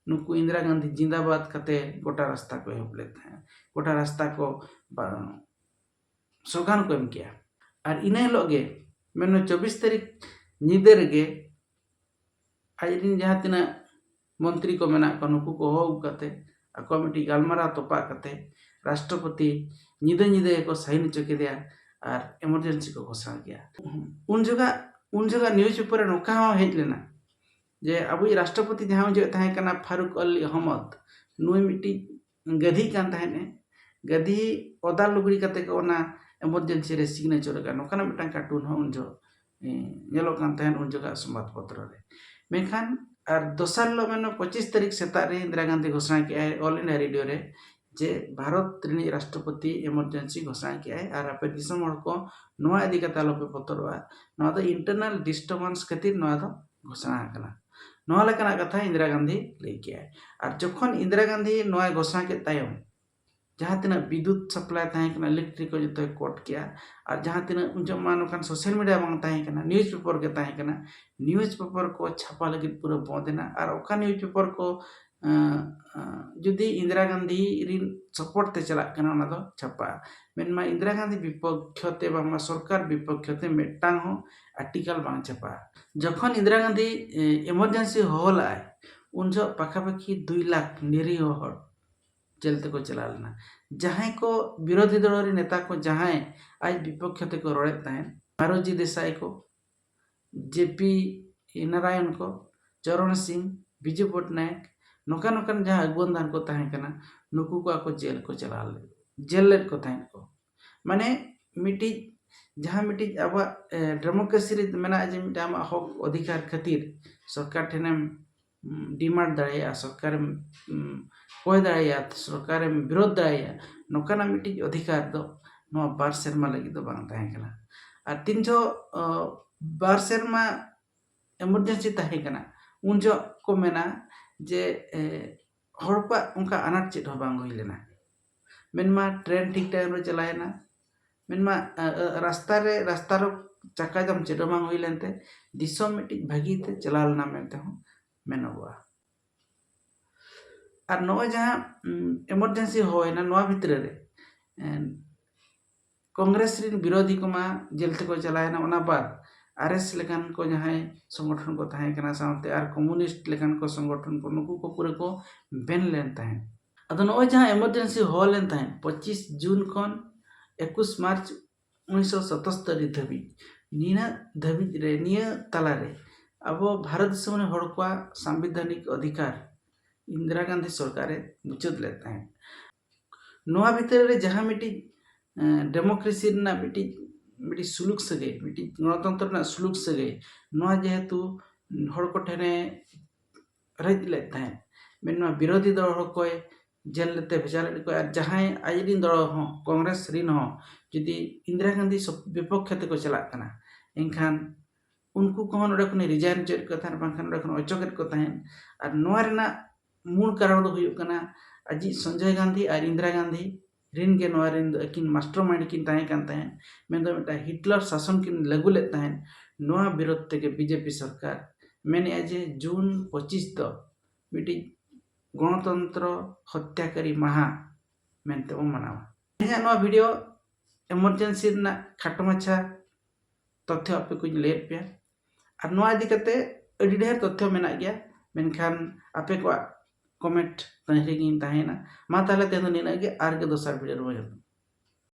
ᱱᱩᱠᱩ ᱤᱱᱫᱤᱨᱟ ᱜᱟᱱᱫᱷᱤ ᱡᱤᱱᱫᱟᱵᱟᱫ ᱠᱟᱛᱮ ᱜᱚᱴᱟ ᱨᱟᱥᱛᱟ ᱠᱚ ᱮᱦᱚᱵ ᱞᱮᱫ ᱛᱟᱦᱮᱸᱫ, ᱜᱚᱴᱟ ᱨᱟᱥᱛᱟ ᱠᱚ ᱵᱟ-, ᱥᱞᱳᱜᱟᱱ ᱠᱚ ᱮᱢ ᱠᱮᱜᱼᱟ᱾ ᱟᱨ ᱤᱱᱟᱹ ᱦᱤᱞᱳᱜ ᱜᱮ, ᱢᱮᱱᱢᱮ ᱪᱚᱵᱵᱤᱥ ᱛᱟᱹᱨᱤᱠᱷ ᱧᱤᱫᱟᱹ ᱨᱮᱜᱮ ᱟᱡ ᱨᱮᱱ ᱡᱟᱦᱟᱸ ᱛᱤᱱᱟᱹᱜ ᱢᱚᱱᱛᱨᱤ ᱠᱚ ᱢᱮᱱᱟᱜ ᱠᱚᱣᱟ, ᱱᱩᱠᱩ ᱠᱚ ᱦᱚᱦᱚ ᱟᱹᱜᱩ ᱠᱟᱛᱮ ᱟᱠᱚᱣᱟᱜ ᱢᱤᱫᱴᱤᱡ ᱜᱟᱞᱢᱟᱨᱟᱣ ᱛᱚᱯᱟᱜ ᱠᱟᱛᱮ ᱨᱟᱥᱴᱨᱚᱯᱚᱛᱤ ᱧᱤᱫᱟᱹ ᱧᱤᱫᱟᱹ ᱜᱮᱠᱚ ᱥᱟᱭᱤᱱ ᱦᱚᱪᱚ ᱠᱮᱫᱮᱭᱟ ᱟᱨ ᱮᱢᱟᱨᱡᱮᱱᱥᱤ ᱠᱚ ᱜᱷᱳᱥᱚᱱᱟ ᱠᱮᱜᱼᱟ᱾ ᱩᱱ ᱡᱚᱠᱷᱟ, ᱩᱱ ᱡᱚᱠᱷᱟ ᱱᱤᱭᱩᱡᱽ ᱯᱮᱯᱟᱨ ᱨᱮ ᱱᱚᱝᱠᱟ ᱦᱚᱸ ᱦᱮᱡ ᱞᱮᱱᱟ ᱡᱮ ᱟᱵᱚᱭᱤᱡ ᱨᱟᱥᱴᱨᱚᱯᱚᱛᱤ ᱡᱟᱦᱟᱸ ᱩᱱ ᱡᱚᱠᱷᱮᱡ ᱛᱟᱦᱮᱸ ᱠᱟᱱᱟ ᱯᱷᱟᱨᱩᱠ ᱟᱞᱤ ᱟᱦᱢᱚᱫ, ᱱᱩᱭ ᱢᱤᱫᱴᱤᱡ ᱜᱟᱹᱫᱷᱤ ᱠᱟᱱ ᱛᱟᱦᱮᱸᱫ ᱮ, ᱜᱟᱹᱫᱷᱤ ᱚᱫᱟ ᱞᱩᱜᱽᱲᱤ ᱠᱟᱛᱮ ᱠᱚ ᱚᱱᱟ ᱮᱢᱟᱨᱡᱮᱱᱥᱤ ᱨᱮ ᱥᱤᱜᱽᱱᱮᱪᱟᱨ ᱟᱠᱟᱫ, ᱱᱚᱝᱠᱟᱱᱟᱜ ᱢᱤᱫᱴᱟᱝ ᱠᱟᱨᱴᱩᱱ ᱦᱚᱸ ᱩᱱ ᱡᱚᱦᱚᱜ, ᱮ, ᱧᱮᱞᱚᱜ ᱠᱟᱱ ᱛᱟᱦᱮᱸᱫ ᱩᱱ ᱡᱚᱠᱷᱟᱜ ᱥᱚᱢᱵᱟᱫ ᱯᱚᱛᱨᱚ ᱨᱮ᱾ ᱢᱮᱱᱠᱷᱟᱱ ᱟᱨ ᱫᱚᱥᱟᱨ ᱦᱤᱞᱳᱜ ᱢᱮᱱᱢᱮ ᱯᱚᱸᱪᱤᱥ ᱛᱟᱹᱨᱤᱠᱷ ᱥᱮᱛᱟᱜ ᱨᱮ ᱤᱱᱫᱤᱨᱟ ᱜᱟᱱᱫᱷᱤ ᱜᱷᱳᱥᱚᱱᱟ ᱠᱮᱜᱼᱟᱭ ᱚᱞ ᱤᱱᱰᱤᱭᱟ ᱨᱮᱰᱤᱭᱳ ᱨᱮ ᱡᱮ ᱵᱷᱟᱨᱚᱛ ᱨᱤᱱᱤᱡ ᱨᱟᱥᱴᱨᱚᱯᱚᱛᱤ ᱮᱢᱟᱨᱡᱮᱱᱥᱤ ᱜᱷᱳᱥᱚᱱᱟ ᱠᱮᱜᱼᱟᱭ ᱟᱨ ᱟᱯᱮ ᱫᱤᱥᱚᱢ ᱦᱚᱲ ᱠᱚ ᱱᱚᱣᱟ ᱤᱫᱤ ᱠᱟᱛᱮ ᱟᱞᱚᱯᱮ ᱵᱚᱛᱚᱨᱚᱜᱼᱟ, ᱱᱚᱣᱟ ᱫᱚ ᱤᱱᱴᱟᱨᱱᱟᱞ ᱰᱤᱥᱴᱟᱨᱵᱮᱱᱥ ᱠᱷᱟᱹᱛᱤᱨ ᱱᱚᱣᱟ ᱫᱚ ᱜᱷᱳᱥᱚᱱᱟ ᱟᱠᱟᱱᱟ᱾ ᱱᱚᱣᱟ ᱞᱮᱠᱟᱱᱟᱜ ᱠᱟᱛᱷᱟ ᱤᱱᱫᱤᱨᱟ ᱜᱟᱱᱫᱷᱤ ᱞᱟᱹᱭ ᱠᱮᱜᱼᱟᱭ᱾ ᱟᱨ ᱡᱚᱠᱷᱚᱱ ᱤᱱᱫᱤᱨᱟ ᱜᱟᱱᱫᱷᱤ ᱱᱚᱣᱟᱭ ᱜᱷᱳᱥᱚᱱᱟ ᱠᱮᱫ ᱛᱟᱭᱚᱢ, ᱡᱟᱦᱟᱸ ᱛᱤᱱᱟᱹᱜ ᱵᱤᱫᱽᱭᱩᱛ ᱥᱟᱯᱞᱟᱭ ᱛᱟᱦᱮᱸ ᱠᱟᱱᱟ, ᱤᱞᱮᱠᱴᱨᱤᱠ ᱠᱚ ᱡᱚᱛᱚᱭ ᱠᱚᱴ ᱠᱮᱜᱼᱟ᱾ ᱟᱨ ᱡᱟᱦᱟᱸ ᱛᱤᱱᱟᱹᱜ ᱩᱱ ᱡᱚᱦᱚᱜ ᱢᱟ ᱱᱚᱝᱠᱟᱱ ᱥᱳᱥᱟᱞ ᱢᱤᱰᱤᱭᱟ ᱵᱟᱝ ᱛᱟᱦᱮᱸ ᱠᱟᱱᱟ, ᱱᱤᱭᱩᱡᱽ ᱯᱮᱯᱟᱨ ᱜᱮ ᱛᱟᱦᱮᱸ ᱠᱟᱱᱟ, ᱱᱤᱭᱩᱡᱽ ᱯᱮᱯᱟᱨ ᱠᱚ ᱪᱷᱟᱯᱟ ᱞᱟᱹᱜᱤᱫ ᱯᱩᱨᱟᱹ ᱵᱚᱸᱫ ᱮᱱᱟ᱾ ᱟᱨ ᱚᱠᱟ ᱱᱤᱭᱩᱡᱽ ᱯᱮᱯᱟᱨ ᱠᱚ ᱟᱸ, ᱟᱸ, ᱡᱩᱫᱤ ᱤᱱᱫᱤᱨᱟ ᱜᱟᱱᱫᱷᱤ ᱨᱤᱱ ᱥᱟᱯᱳᱨᱴ ᱛᱮ ᱪᱟᱞᱟᱜ ᱠᱟᱱᱟ, ᱚᱱᱟ ᱫᱚ ᱪᱷᱟᱯᱟᱜᱼᱟ᱾ ᱢᱮᱱᱢᱟ ᱤᱱᱫᱤᱨᱟ ᱜᱟᱱᱫᱷᱤ ᱵᱤᱯᱚᱠᱠᱷᱚ ᱛᱮ ᱵᱟᱝᱢᱟ ᱥᱚᱨᱠᱟᱨ ᱵᱤᱯᱚᱠᱠᱷᱚ ᱛᱮ ᱢᱤᱫᱴᱟᱝ ᱦᱚᱸ ᱟᱨᱴᱤᱠᱟᱞ ᱵᱟᱝ ᱪᱷᱟᱯᱟᱜᱼᱟ᱾ ᱡᱚᱠᱷᱚᱱ ᱤᱱᱫᱤᱨᱟ ᱜᱟᱱᱫᱷᱤ ᱮᱢᱟᱨᱡᱮᱱᱥᱤ ᱦᱚᱦᱚ ᱞᱟᱜᱼᱟᱭ, ᱩᱱ ᱡᱚᱦᱚᱜ ᱯᱟᱠᱷᱟᱯᱟᱠᱷᱤ ᱫᱩᱭ ᱞᱟᱠᱷ ᱱᱤᱨᱤᱦᱚ ᱦᱚᱲ ᱡᱮᱞ ᱛᱮᱠᱚ ᱪᱟᱞᱟᱣ ᱞᱮᱱᱟ᱾ ᱡᱟᱦᱟᱸᱭ ᱠᱚ ᱵᱤᱨᱳᱫᱷᱤ ᱫᱚᱞ ᱨᱮᱱ ᱱᱮᱛᱟ ᱠᱚ, ᱡᱟᱦᱟᱸᱭ ᱟᱡ ᱵᱤᱯᱚᱠᱠᱷᱚ ᱛᱮᱠᱚ ᱨᱚᱲᱮᱫ ᱛᱟᱦᱮᱸᱫ, ᱢᱟᱨᱳᱡᱤ ᱫᱮᱥᱟᱭ ᱠᱚ, ᱡᱮ ᱯᱤ ᱱᱟᱨᱟᱭᱚᱱ ᱠᱚ, ᱪᱚᱨᱚᱱ ᱥᱤᱝ, ᱵᱤᱡᱩ ᱯᱚᱴᱱᱟᱭᱮᱠ, ᱱᱚᱝᱠᱟ ᱱᱚᱝᱠᱟᱱ ᱡᱟᱦᱟᱸ ᱟᱹᱜᱩᱣᱟᱹᱱ ᱫᱷᱟᱨ ᱠᱚ ᱛᱟᱦᱮᱸ ᱠᱟᱱᱟ, ᱱᱩᱠᱩ ᱠᱚ ᱟᱠᱚ ᱡᱮᱞ ᱠᱚ ᱪᱟᱞᱟᱣ ᱞᱮᱫ, ᱡᱮᱞ ᱞᱮᱫ ᱠᱚ ᱛᱟᱦᱮᱸᱫ ᱠᱚ᱾ ᱢᱟᱱᱮ ᱢᱤᱫᱴᱤᱡ, ᱡᱟᱦᱟᱸ ᱢᱤᱫᱴᱤᱡ ᱟᱵᱚᱣᱟᱜ, ᱮ, ᱰᱮᱢᱳᱠᱨᱮᱥᱤ ᱨᱮ ᱢᱮᱱᱟᱜᱼᱟ ᱡᱮ ᱢᱤᱫᱴᱟᱝ ᱟᱢᱟᱜ ᱦᱚᱠ ᱚᱫᱷᱤᱠᱟᱨ ᱠᱷᱟᱹᱛᱤᱨ ᱥᱚᱨᱠᱟᱨ ᱴᱷᱮᱱᱮᱢ, ᱩᱢ, ᱰᱤᱢᱟᱱᱰ ᱫᱟᱲᱮᱭᱟᱜᱼᱟ, ᱥᱚᱨᱠᱟᱨᱮᱢ, ᱩᱢ, ᱠᱚᱭ ᱫᱟᱲᱮᱭᱟᱜᱼᱟ, ᱥᱚᱨᱠᱟᱨᱮᱢ ᱵᱤᱨᱳᱫᱷ ᱫᱟᱲᱮᱭᱟᱜᱼᱟ, ᱱᱚᱝᱠᱟᱱᱟᱜ ᱢᱤᱫᱴᱤᱡ ᱚᱫᱷᱤᱠᱟᱨ ᱫᱚ ᱱᱚᱣᱟ ᱵᱟᱨ ᱥᱮᱨᱢᱟ ᱞᱟᱹᱜᱤᱫ ᱫᱚ ᱵᱟᱝ ᱛᱟᱦᱮᱸ ᱠᱟᱱᱟ᱾ ᱟᱨ ᱛᱤᱱ ᱡᱚᱦᱚᱜ, ᱚ, ᱵᱟᱨ ᱥᱮᱨᱢᱟ ᱮᱢᱟᱨᱡᱮᱱᱥᱤ ᱛᱟᱦᱮᱸ ᱠᱟᱱᱟ, ᱩᱱ ᱡᱚᱦᱚᱜ ᱠᱚ ᱢᱮᱱᱟ ᱡᱮ, ᱮ, ᱦᱚᱲ ᱠᱚᱣᱟᱜ ᱚᱱᱠᱟ ᱟᱱᱟᱴ ᱪᱮᱫ ᱦᱚᱸ ᱵᱟᱝ ᱦᱩᱭ ᱞᱮᱱᱟ᱾ ᱢᱮᱱᱢᱟ ᱴᱨᱮᱱ ᱴᱷᱤᱠ ᱴᱟᱭᱤᱢ ᱨᱮ ᱪᱟᱞᱟᱣᱮᱱᱟ, ᱢᱮᱱᱢᱟ, ᱮ, ᱮ, ᱨᱟᱥᱛᱟ ᱨᱮ, ᱨᱟᱥᱛᱟ ᱨᱮ ᱪᱟᱠᱟ ᱡᱟᱢ ᱪᱮᱫ ᱦᱚᱸ ᱵᱟᱝ ᱦᱩᱭ ᱞᱮᱱᱛᱮ ᱫᱤᱥᱚᱢ ᱢᱤᱫᱴᱤᱡ ᱵᱷᱟᱹᱜᱤ ᱛᱮ ᱪᱟᱞᱟᱣ ᱞᱮᱱᱟ ᱢᱮᱱᱛᱮ ᱦᱚᱸ ᱢᱮᱱᱚᱜᱚᱜᱼᱟ᱾ ᱟᱨ ᱱᱚᱜᱼᱚᱭ ᱡᱟᱦᱟᱸ, ᱩᱢ, ᱮᱢᱟᱨᱡᱮᱱᱥᱤ ᱦᱚᱦᱚᱭᱮᱱᱟ, ᱱᱚᱣᱟ ᱵᱷᱤᱛᱨᱤ ᱨᱮ, ᱮᱱ, ᱠᱚᱝᱜᱨᱮᱥ ᱨᱤᱱ ᱵᱤᱨᱳᱫᱷᱤ ᱠᱚᱢᱟ ᱡᱮᱞ ᱛᱮᱠᱚ ᱪᱟᱞᱟᱣᱮᱱᱟ, ᱚᱱᱟ ᱵᱟᱫ ᱟᱨ ᱮᱥ ᱞᱮᱠᱟᱱ ᱠᱚ ᱡᱟᱦᱟᱸᱭ ᱥᱚᱝᱜᱚᱴᱷᱚᱱ ᱠᱚ ᱛᱟᱦᱮᱸ ᱠᱟᱱᱟ, ᱥᱟᱶᱛᱮ ᱟᱨ ᱠᱚᱢᱩᱱᱤᱥᱴ ᱞᱮᱠᱟᱱ ᱠᱚ ᱥᱚᱝᱜᱚᱴᱷᱚᱱ ᱠᱚ, ᱱᱩᱠᱩ ᱠᱚ ᱯᱩᱨᱟᱹ ᱠᱚ ᱵᱮᱱ ᱞᱮᱱ ᱛᱟᱦᱮᱸᱫ᱾ ᱟᱫᱚ ᱱᱚᱜᱼᱚᱭ ᱡᱟᱦᱟᱸ ᱮᱢᱟᱨᱡᱮᱱᱥᱤ ᱦᱚᱦᱚ ᱞᱮᱱ ᱛᱟᱦᱮᱸᱫ ᱯᱚᱸᱪᱤᱥ ᱡᱩᱱ ᱠᱷᱚᱱ ᱮᱠᱩᱥ ᱢᱟᱨᱪ ᱩᱱᱤᱥᱥᱚ ᱥᱟᱛᱟᱛᱛᱳᱨ ᱫᱷᱟᱹᱵᱤᱡ, ᱱᱤᱱᱟᱹᱜ ᱫᱷᱟᱹᱵᱤᱡ ᱨᱮ, ᱱᱤᱭᱟᱹ ᱛᱟᱞᱟᱨᱮ ᱟᱵᱚ ᱵᱷᱟᱨᱚᱛ ᱫᱤᱥᱚᱢ ᱨᱮᱱ ᱦᱚᱲ ᱠᱚᱣᱟᱜ ᱥᱟᱝᱵᱤᱫᱷᱟᱱᱤᱠ ᱚᱫᱷᱤᱠᱟᱨ ᱤᱱᱫᱤᱨᱟ ᱜᱟᱱᱫᱷᱤ ᱥᱚᱨᱠᱟᱨᱮ ᱢᱩᱪᱟᱹᱫ ᱞᱮᱫ ᱛᱟᱦᱮᱸᱫ᱾ ᱱᱚᱣᱟ ᱵᱷᱤᱛᱨᱤ ᱨᱮ ᱡᱟᱦᱟᱸ ᱢᱤᱫᱴᱤᱡ, ᱮᱸ, ᱰᱮᱢᱳᱠᱨᱮᱥᱤ ᱨᱮᱱᱟᱜ ᱢᱤᱫᱴᱤᱡ, ᱢᱤᱫᱴᱤᱡ ᱥᱩᱞᱩᱠ ᱥᱟᱹᱜᱟᱹᱭ, ᱢᱤᱫᱴᱤᱡ ᱜᱚᱱᱚᱛᱚᱱᱛᱨᱚ ᱨᱮᱱᱟᱜ ᱥᱩᱞᱩᱠ ᱥᱟᱹᱜᱟᱹᱭ, ᱱᱚᱣᱟ ᱡᱮᱦᱮᱛᱩ ᱦᱚᱲ ᱠᱚ ᱴᱷᱮᱱᱮ ᱨᱮᱡ ᱞᱮᱫ ᱛᱟᱦᱮᱸᱫ, ᱢᱮᱱᱢᱟ ᱵᱤᱨᱳᱫᱷᱤ ᱫᱚᱞ ᱦᱚᱲ ᱠᱚᱭ ᱡᱮᱞ ᱛᱮ ᱵᱷᱮᱡᱟ ᱞᱮᱫ ᱠᱚᱣᱟ, ᱟᱨ ᱡᱟᱦᱟᱸᱭ ᱟᱡ ᱨᱤᱱ ᱫᱚᱞ ᱦᱚᱸ, ᱠᱚᱝᱜᱨᱮᱥ ᱨᱤᱱ ᱦᱚᱸ, ᱡᱩᱫᱤ ᱤᱱᱫᱤᱨᱟ ᱜᱟᱱᱫᱷᱤ ᱥᱚᱯ-, ᱵᱤᱯᱚᱠᱠᱷᱮ ᱛᱮᱠᱚ ᱪᱟᱞᱟᱜ ᱠᱟᱱᱟ, ᱮᱱᱠᱷᱟᱱ ᱩᱱᱠᱩ ᱠᱚᱦᱚᱸ ᱱᱚᱰᱮ ᱠᱷᱚᱱᱮ ᱨᱤᱡᱟᱭᱤᱱ ᱦᱚᱪᱚᱭᱮᱫ ᱠᱚ ᱛᱟᱦᱮᱸᱫ, ᱵᱟᱝᱠᱷᱟᱱ ᱱᱚᱰᱮ ᱠᱷᱚᱱ ᱚᱪᱚᱜᱮᱫ ᱠᱚ ᱛᱟᱦᱮᱸᱫ᱾ ᱟᱨ ᱱᱚᱣᱟ ᱨᱮᱱᱟᱜ ᱢᱩᱞ ᱠᱟᱨᱚᱱ ᱫᱚ ᱦᱩᱭᱩᱜ ᱠᱟᱱᱟ, ᱟᱡᱤᱡ ᱥᱚᱧᱡᱚᱭ ᱜᱟᱱᱫᱷᱤ ᱟᱨ ᱤᱱᱫᱤᱨᱟ ᱜᱟᱱᱫᱷᱤ ᱨᱤᱱ ᱜᱮ ᱱᱚᱣᱟ ᱨᱤᱱ ᱫᱚ ᱟᱹᱠᱤᱱ ᱢᱟᱥᱴᱟᱨ ᱢᱟᱭᱤᱱᱰ ᱠᱤᱱ ᱛᱟᱦᱮᱸ ᱠᱟᱱ ᱛᱟᱦᱮᱸᱫ᱾ ᱢᱮᱱᱫᱚ ᱢᱤᱫᱴᱟᱝ ᱦᱤᱴᱞᱟᱨ ᱥᱟᱥᱚᱱ ᱠᱤᱱ ᱞᱟᱹᱜᱩ ᱞᱮᱫ ᱛᱟᱦᱮᱸᱫ᱾ ᱱᱚᱣᱟ ᱵᱤᱨᱳᱫᱷ ᱛᱮᱜᱮ ᱵᱤᱡᱮᱯᱤ ᱥᱚᱨᱠᱟᱨ ᱢᱮᱱᱮᱫᱼᱟ ᱡᱮ ᱡᱩᱱ ᱯᱚᱸᱪᱤᱥ ᱫᱚ ᱢᱤᱫᱴᱤᱡ ᱜᱚᱱᱚᱛᱚᱱᱛᱨᱚ ᱦᱚᱛᱛᱟᱠᱟᱨᱤ ᱢᱟᱦᱟ ᱢᱮᱱᱛᱮ ᱵᱚᱱ ᱢᱟᱱᱟᱣᱟ᱾ ᱤᱧᱟᱹᱜ ᱱᱚᱣᱟ ᱵᱷᱤᱰᱤᱭᱳ ᱮᱢᱟᱨᱡᱮᱱᱥᱤ ᱨᱮᱱᱟᱜ ᱠᱷᱟᱴᱚ ᱢᱟᱪᱷᱟ ᱛᱚᱛᱷᱭᱚ ᱟᱯᱮ ᱠᱚᱧ ᱞᱟᱹᱭᱟᱫ ᱯᱮᱭᱟ᱾ ᱟᱨ ᱱᱚᱣᱟ ᱤᱫᱤ ᱠᱟᱛᱮ ᱟᱹᱰᱤ ᱰᱷᱮᱨ ᱛᱚᱛᱷᱭᱚ ᱢᱮᱱᱟᱜ ᱜᱮᱭᱟ, ᱢᱮᱱᱠᱷᱟᱱ ᱟᱯᱮ ᱠᱚᱣᱟᱜ ᱠᱚᱢᱮᱱᱴ ᱛᱟᱺᱜᱤ ᱨᱮᱜᱮᱧ ᱛᱟᱦᱮᱸᱭᱮᱱᱟ᱾ ᱢᱟ ᱛᱟᱦᱚᱞᱮ ᱛᱮᱦᱮᱧ ᱫᱚ ᱱᱤᱱᱟᱹᱜ ᱜᱮ, ᱟᱨ ᱜᱮ ᱫᱚᱥᱟᱨ ᱵᱷᱤᱰᱤᱭᱳ ᱨᱮᱵᱚᱱ ᱧᱟᱯᱟᱢᱟ᱾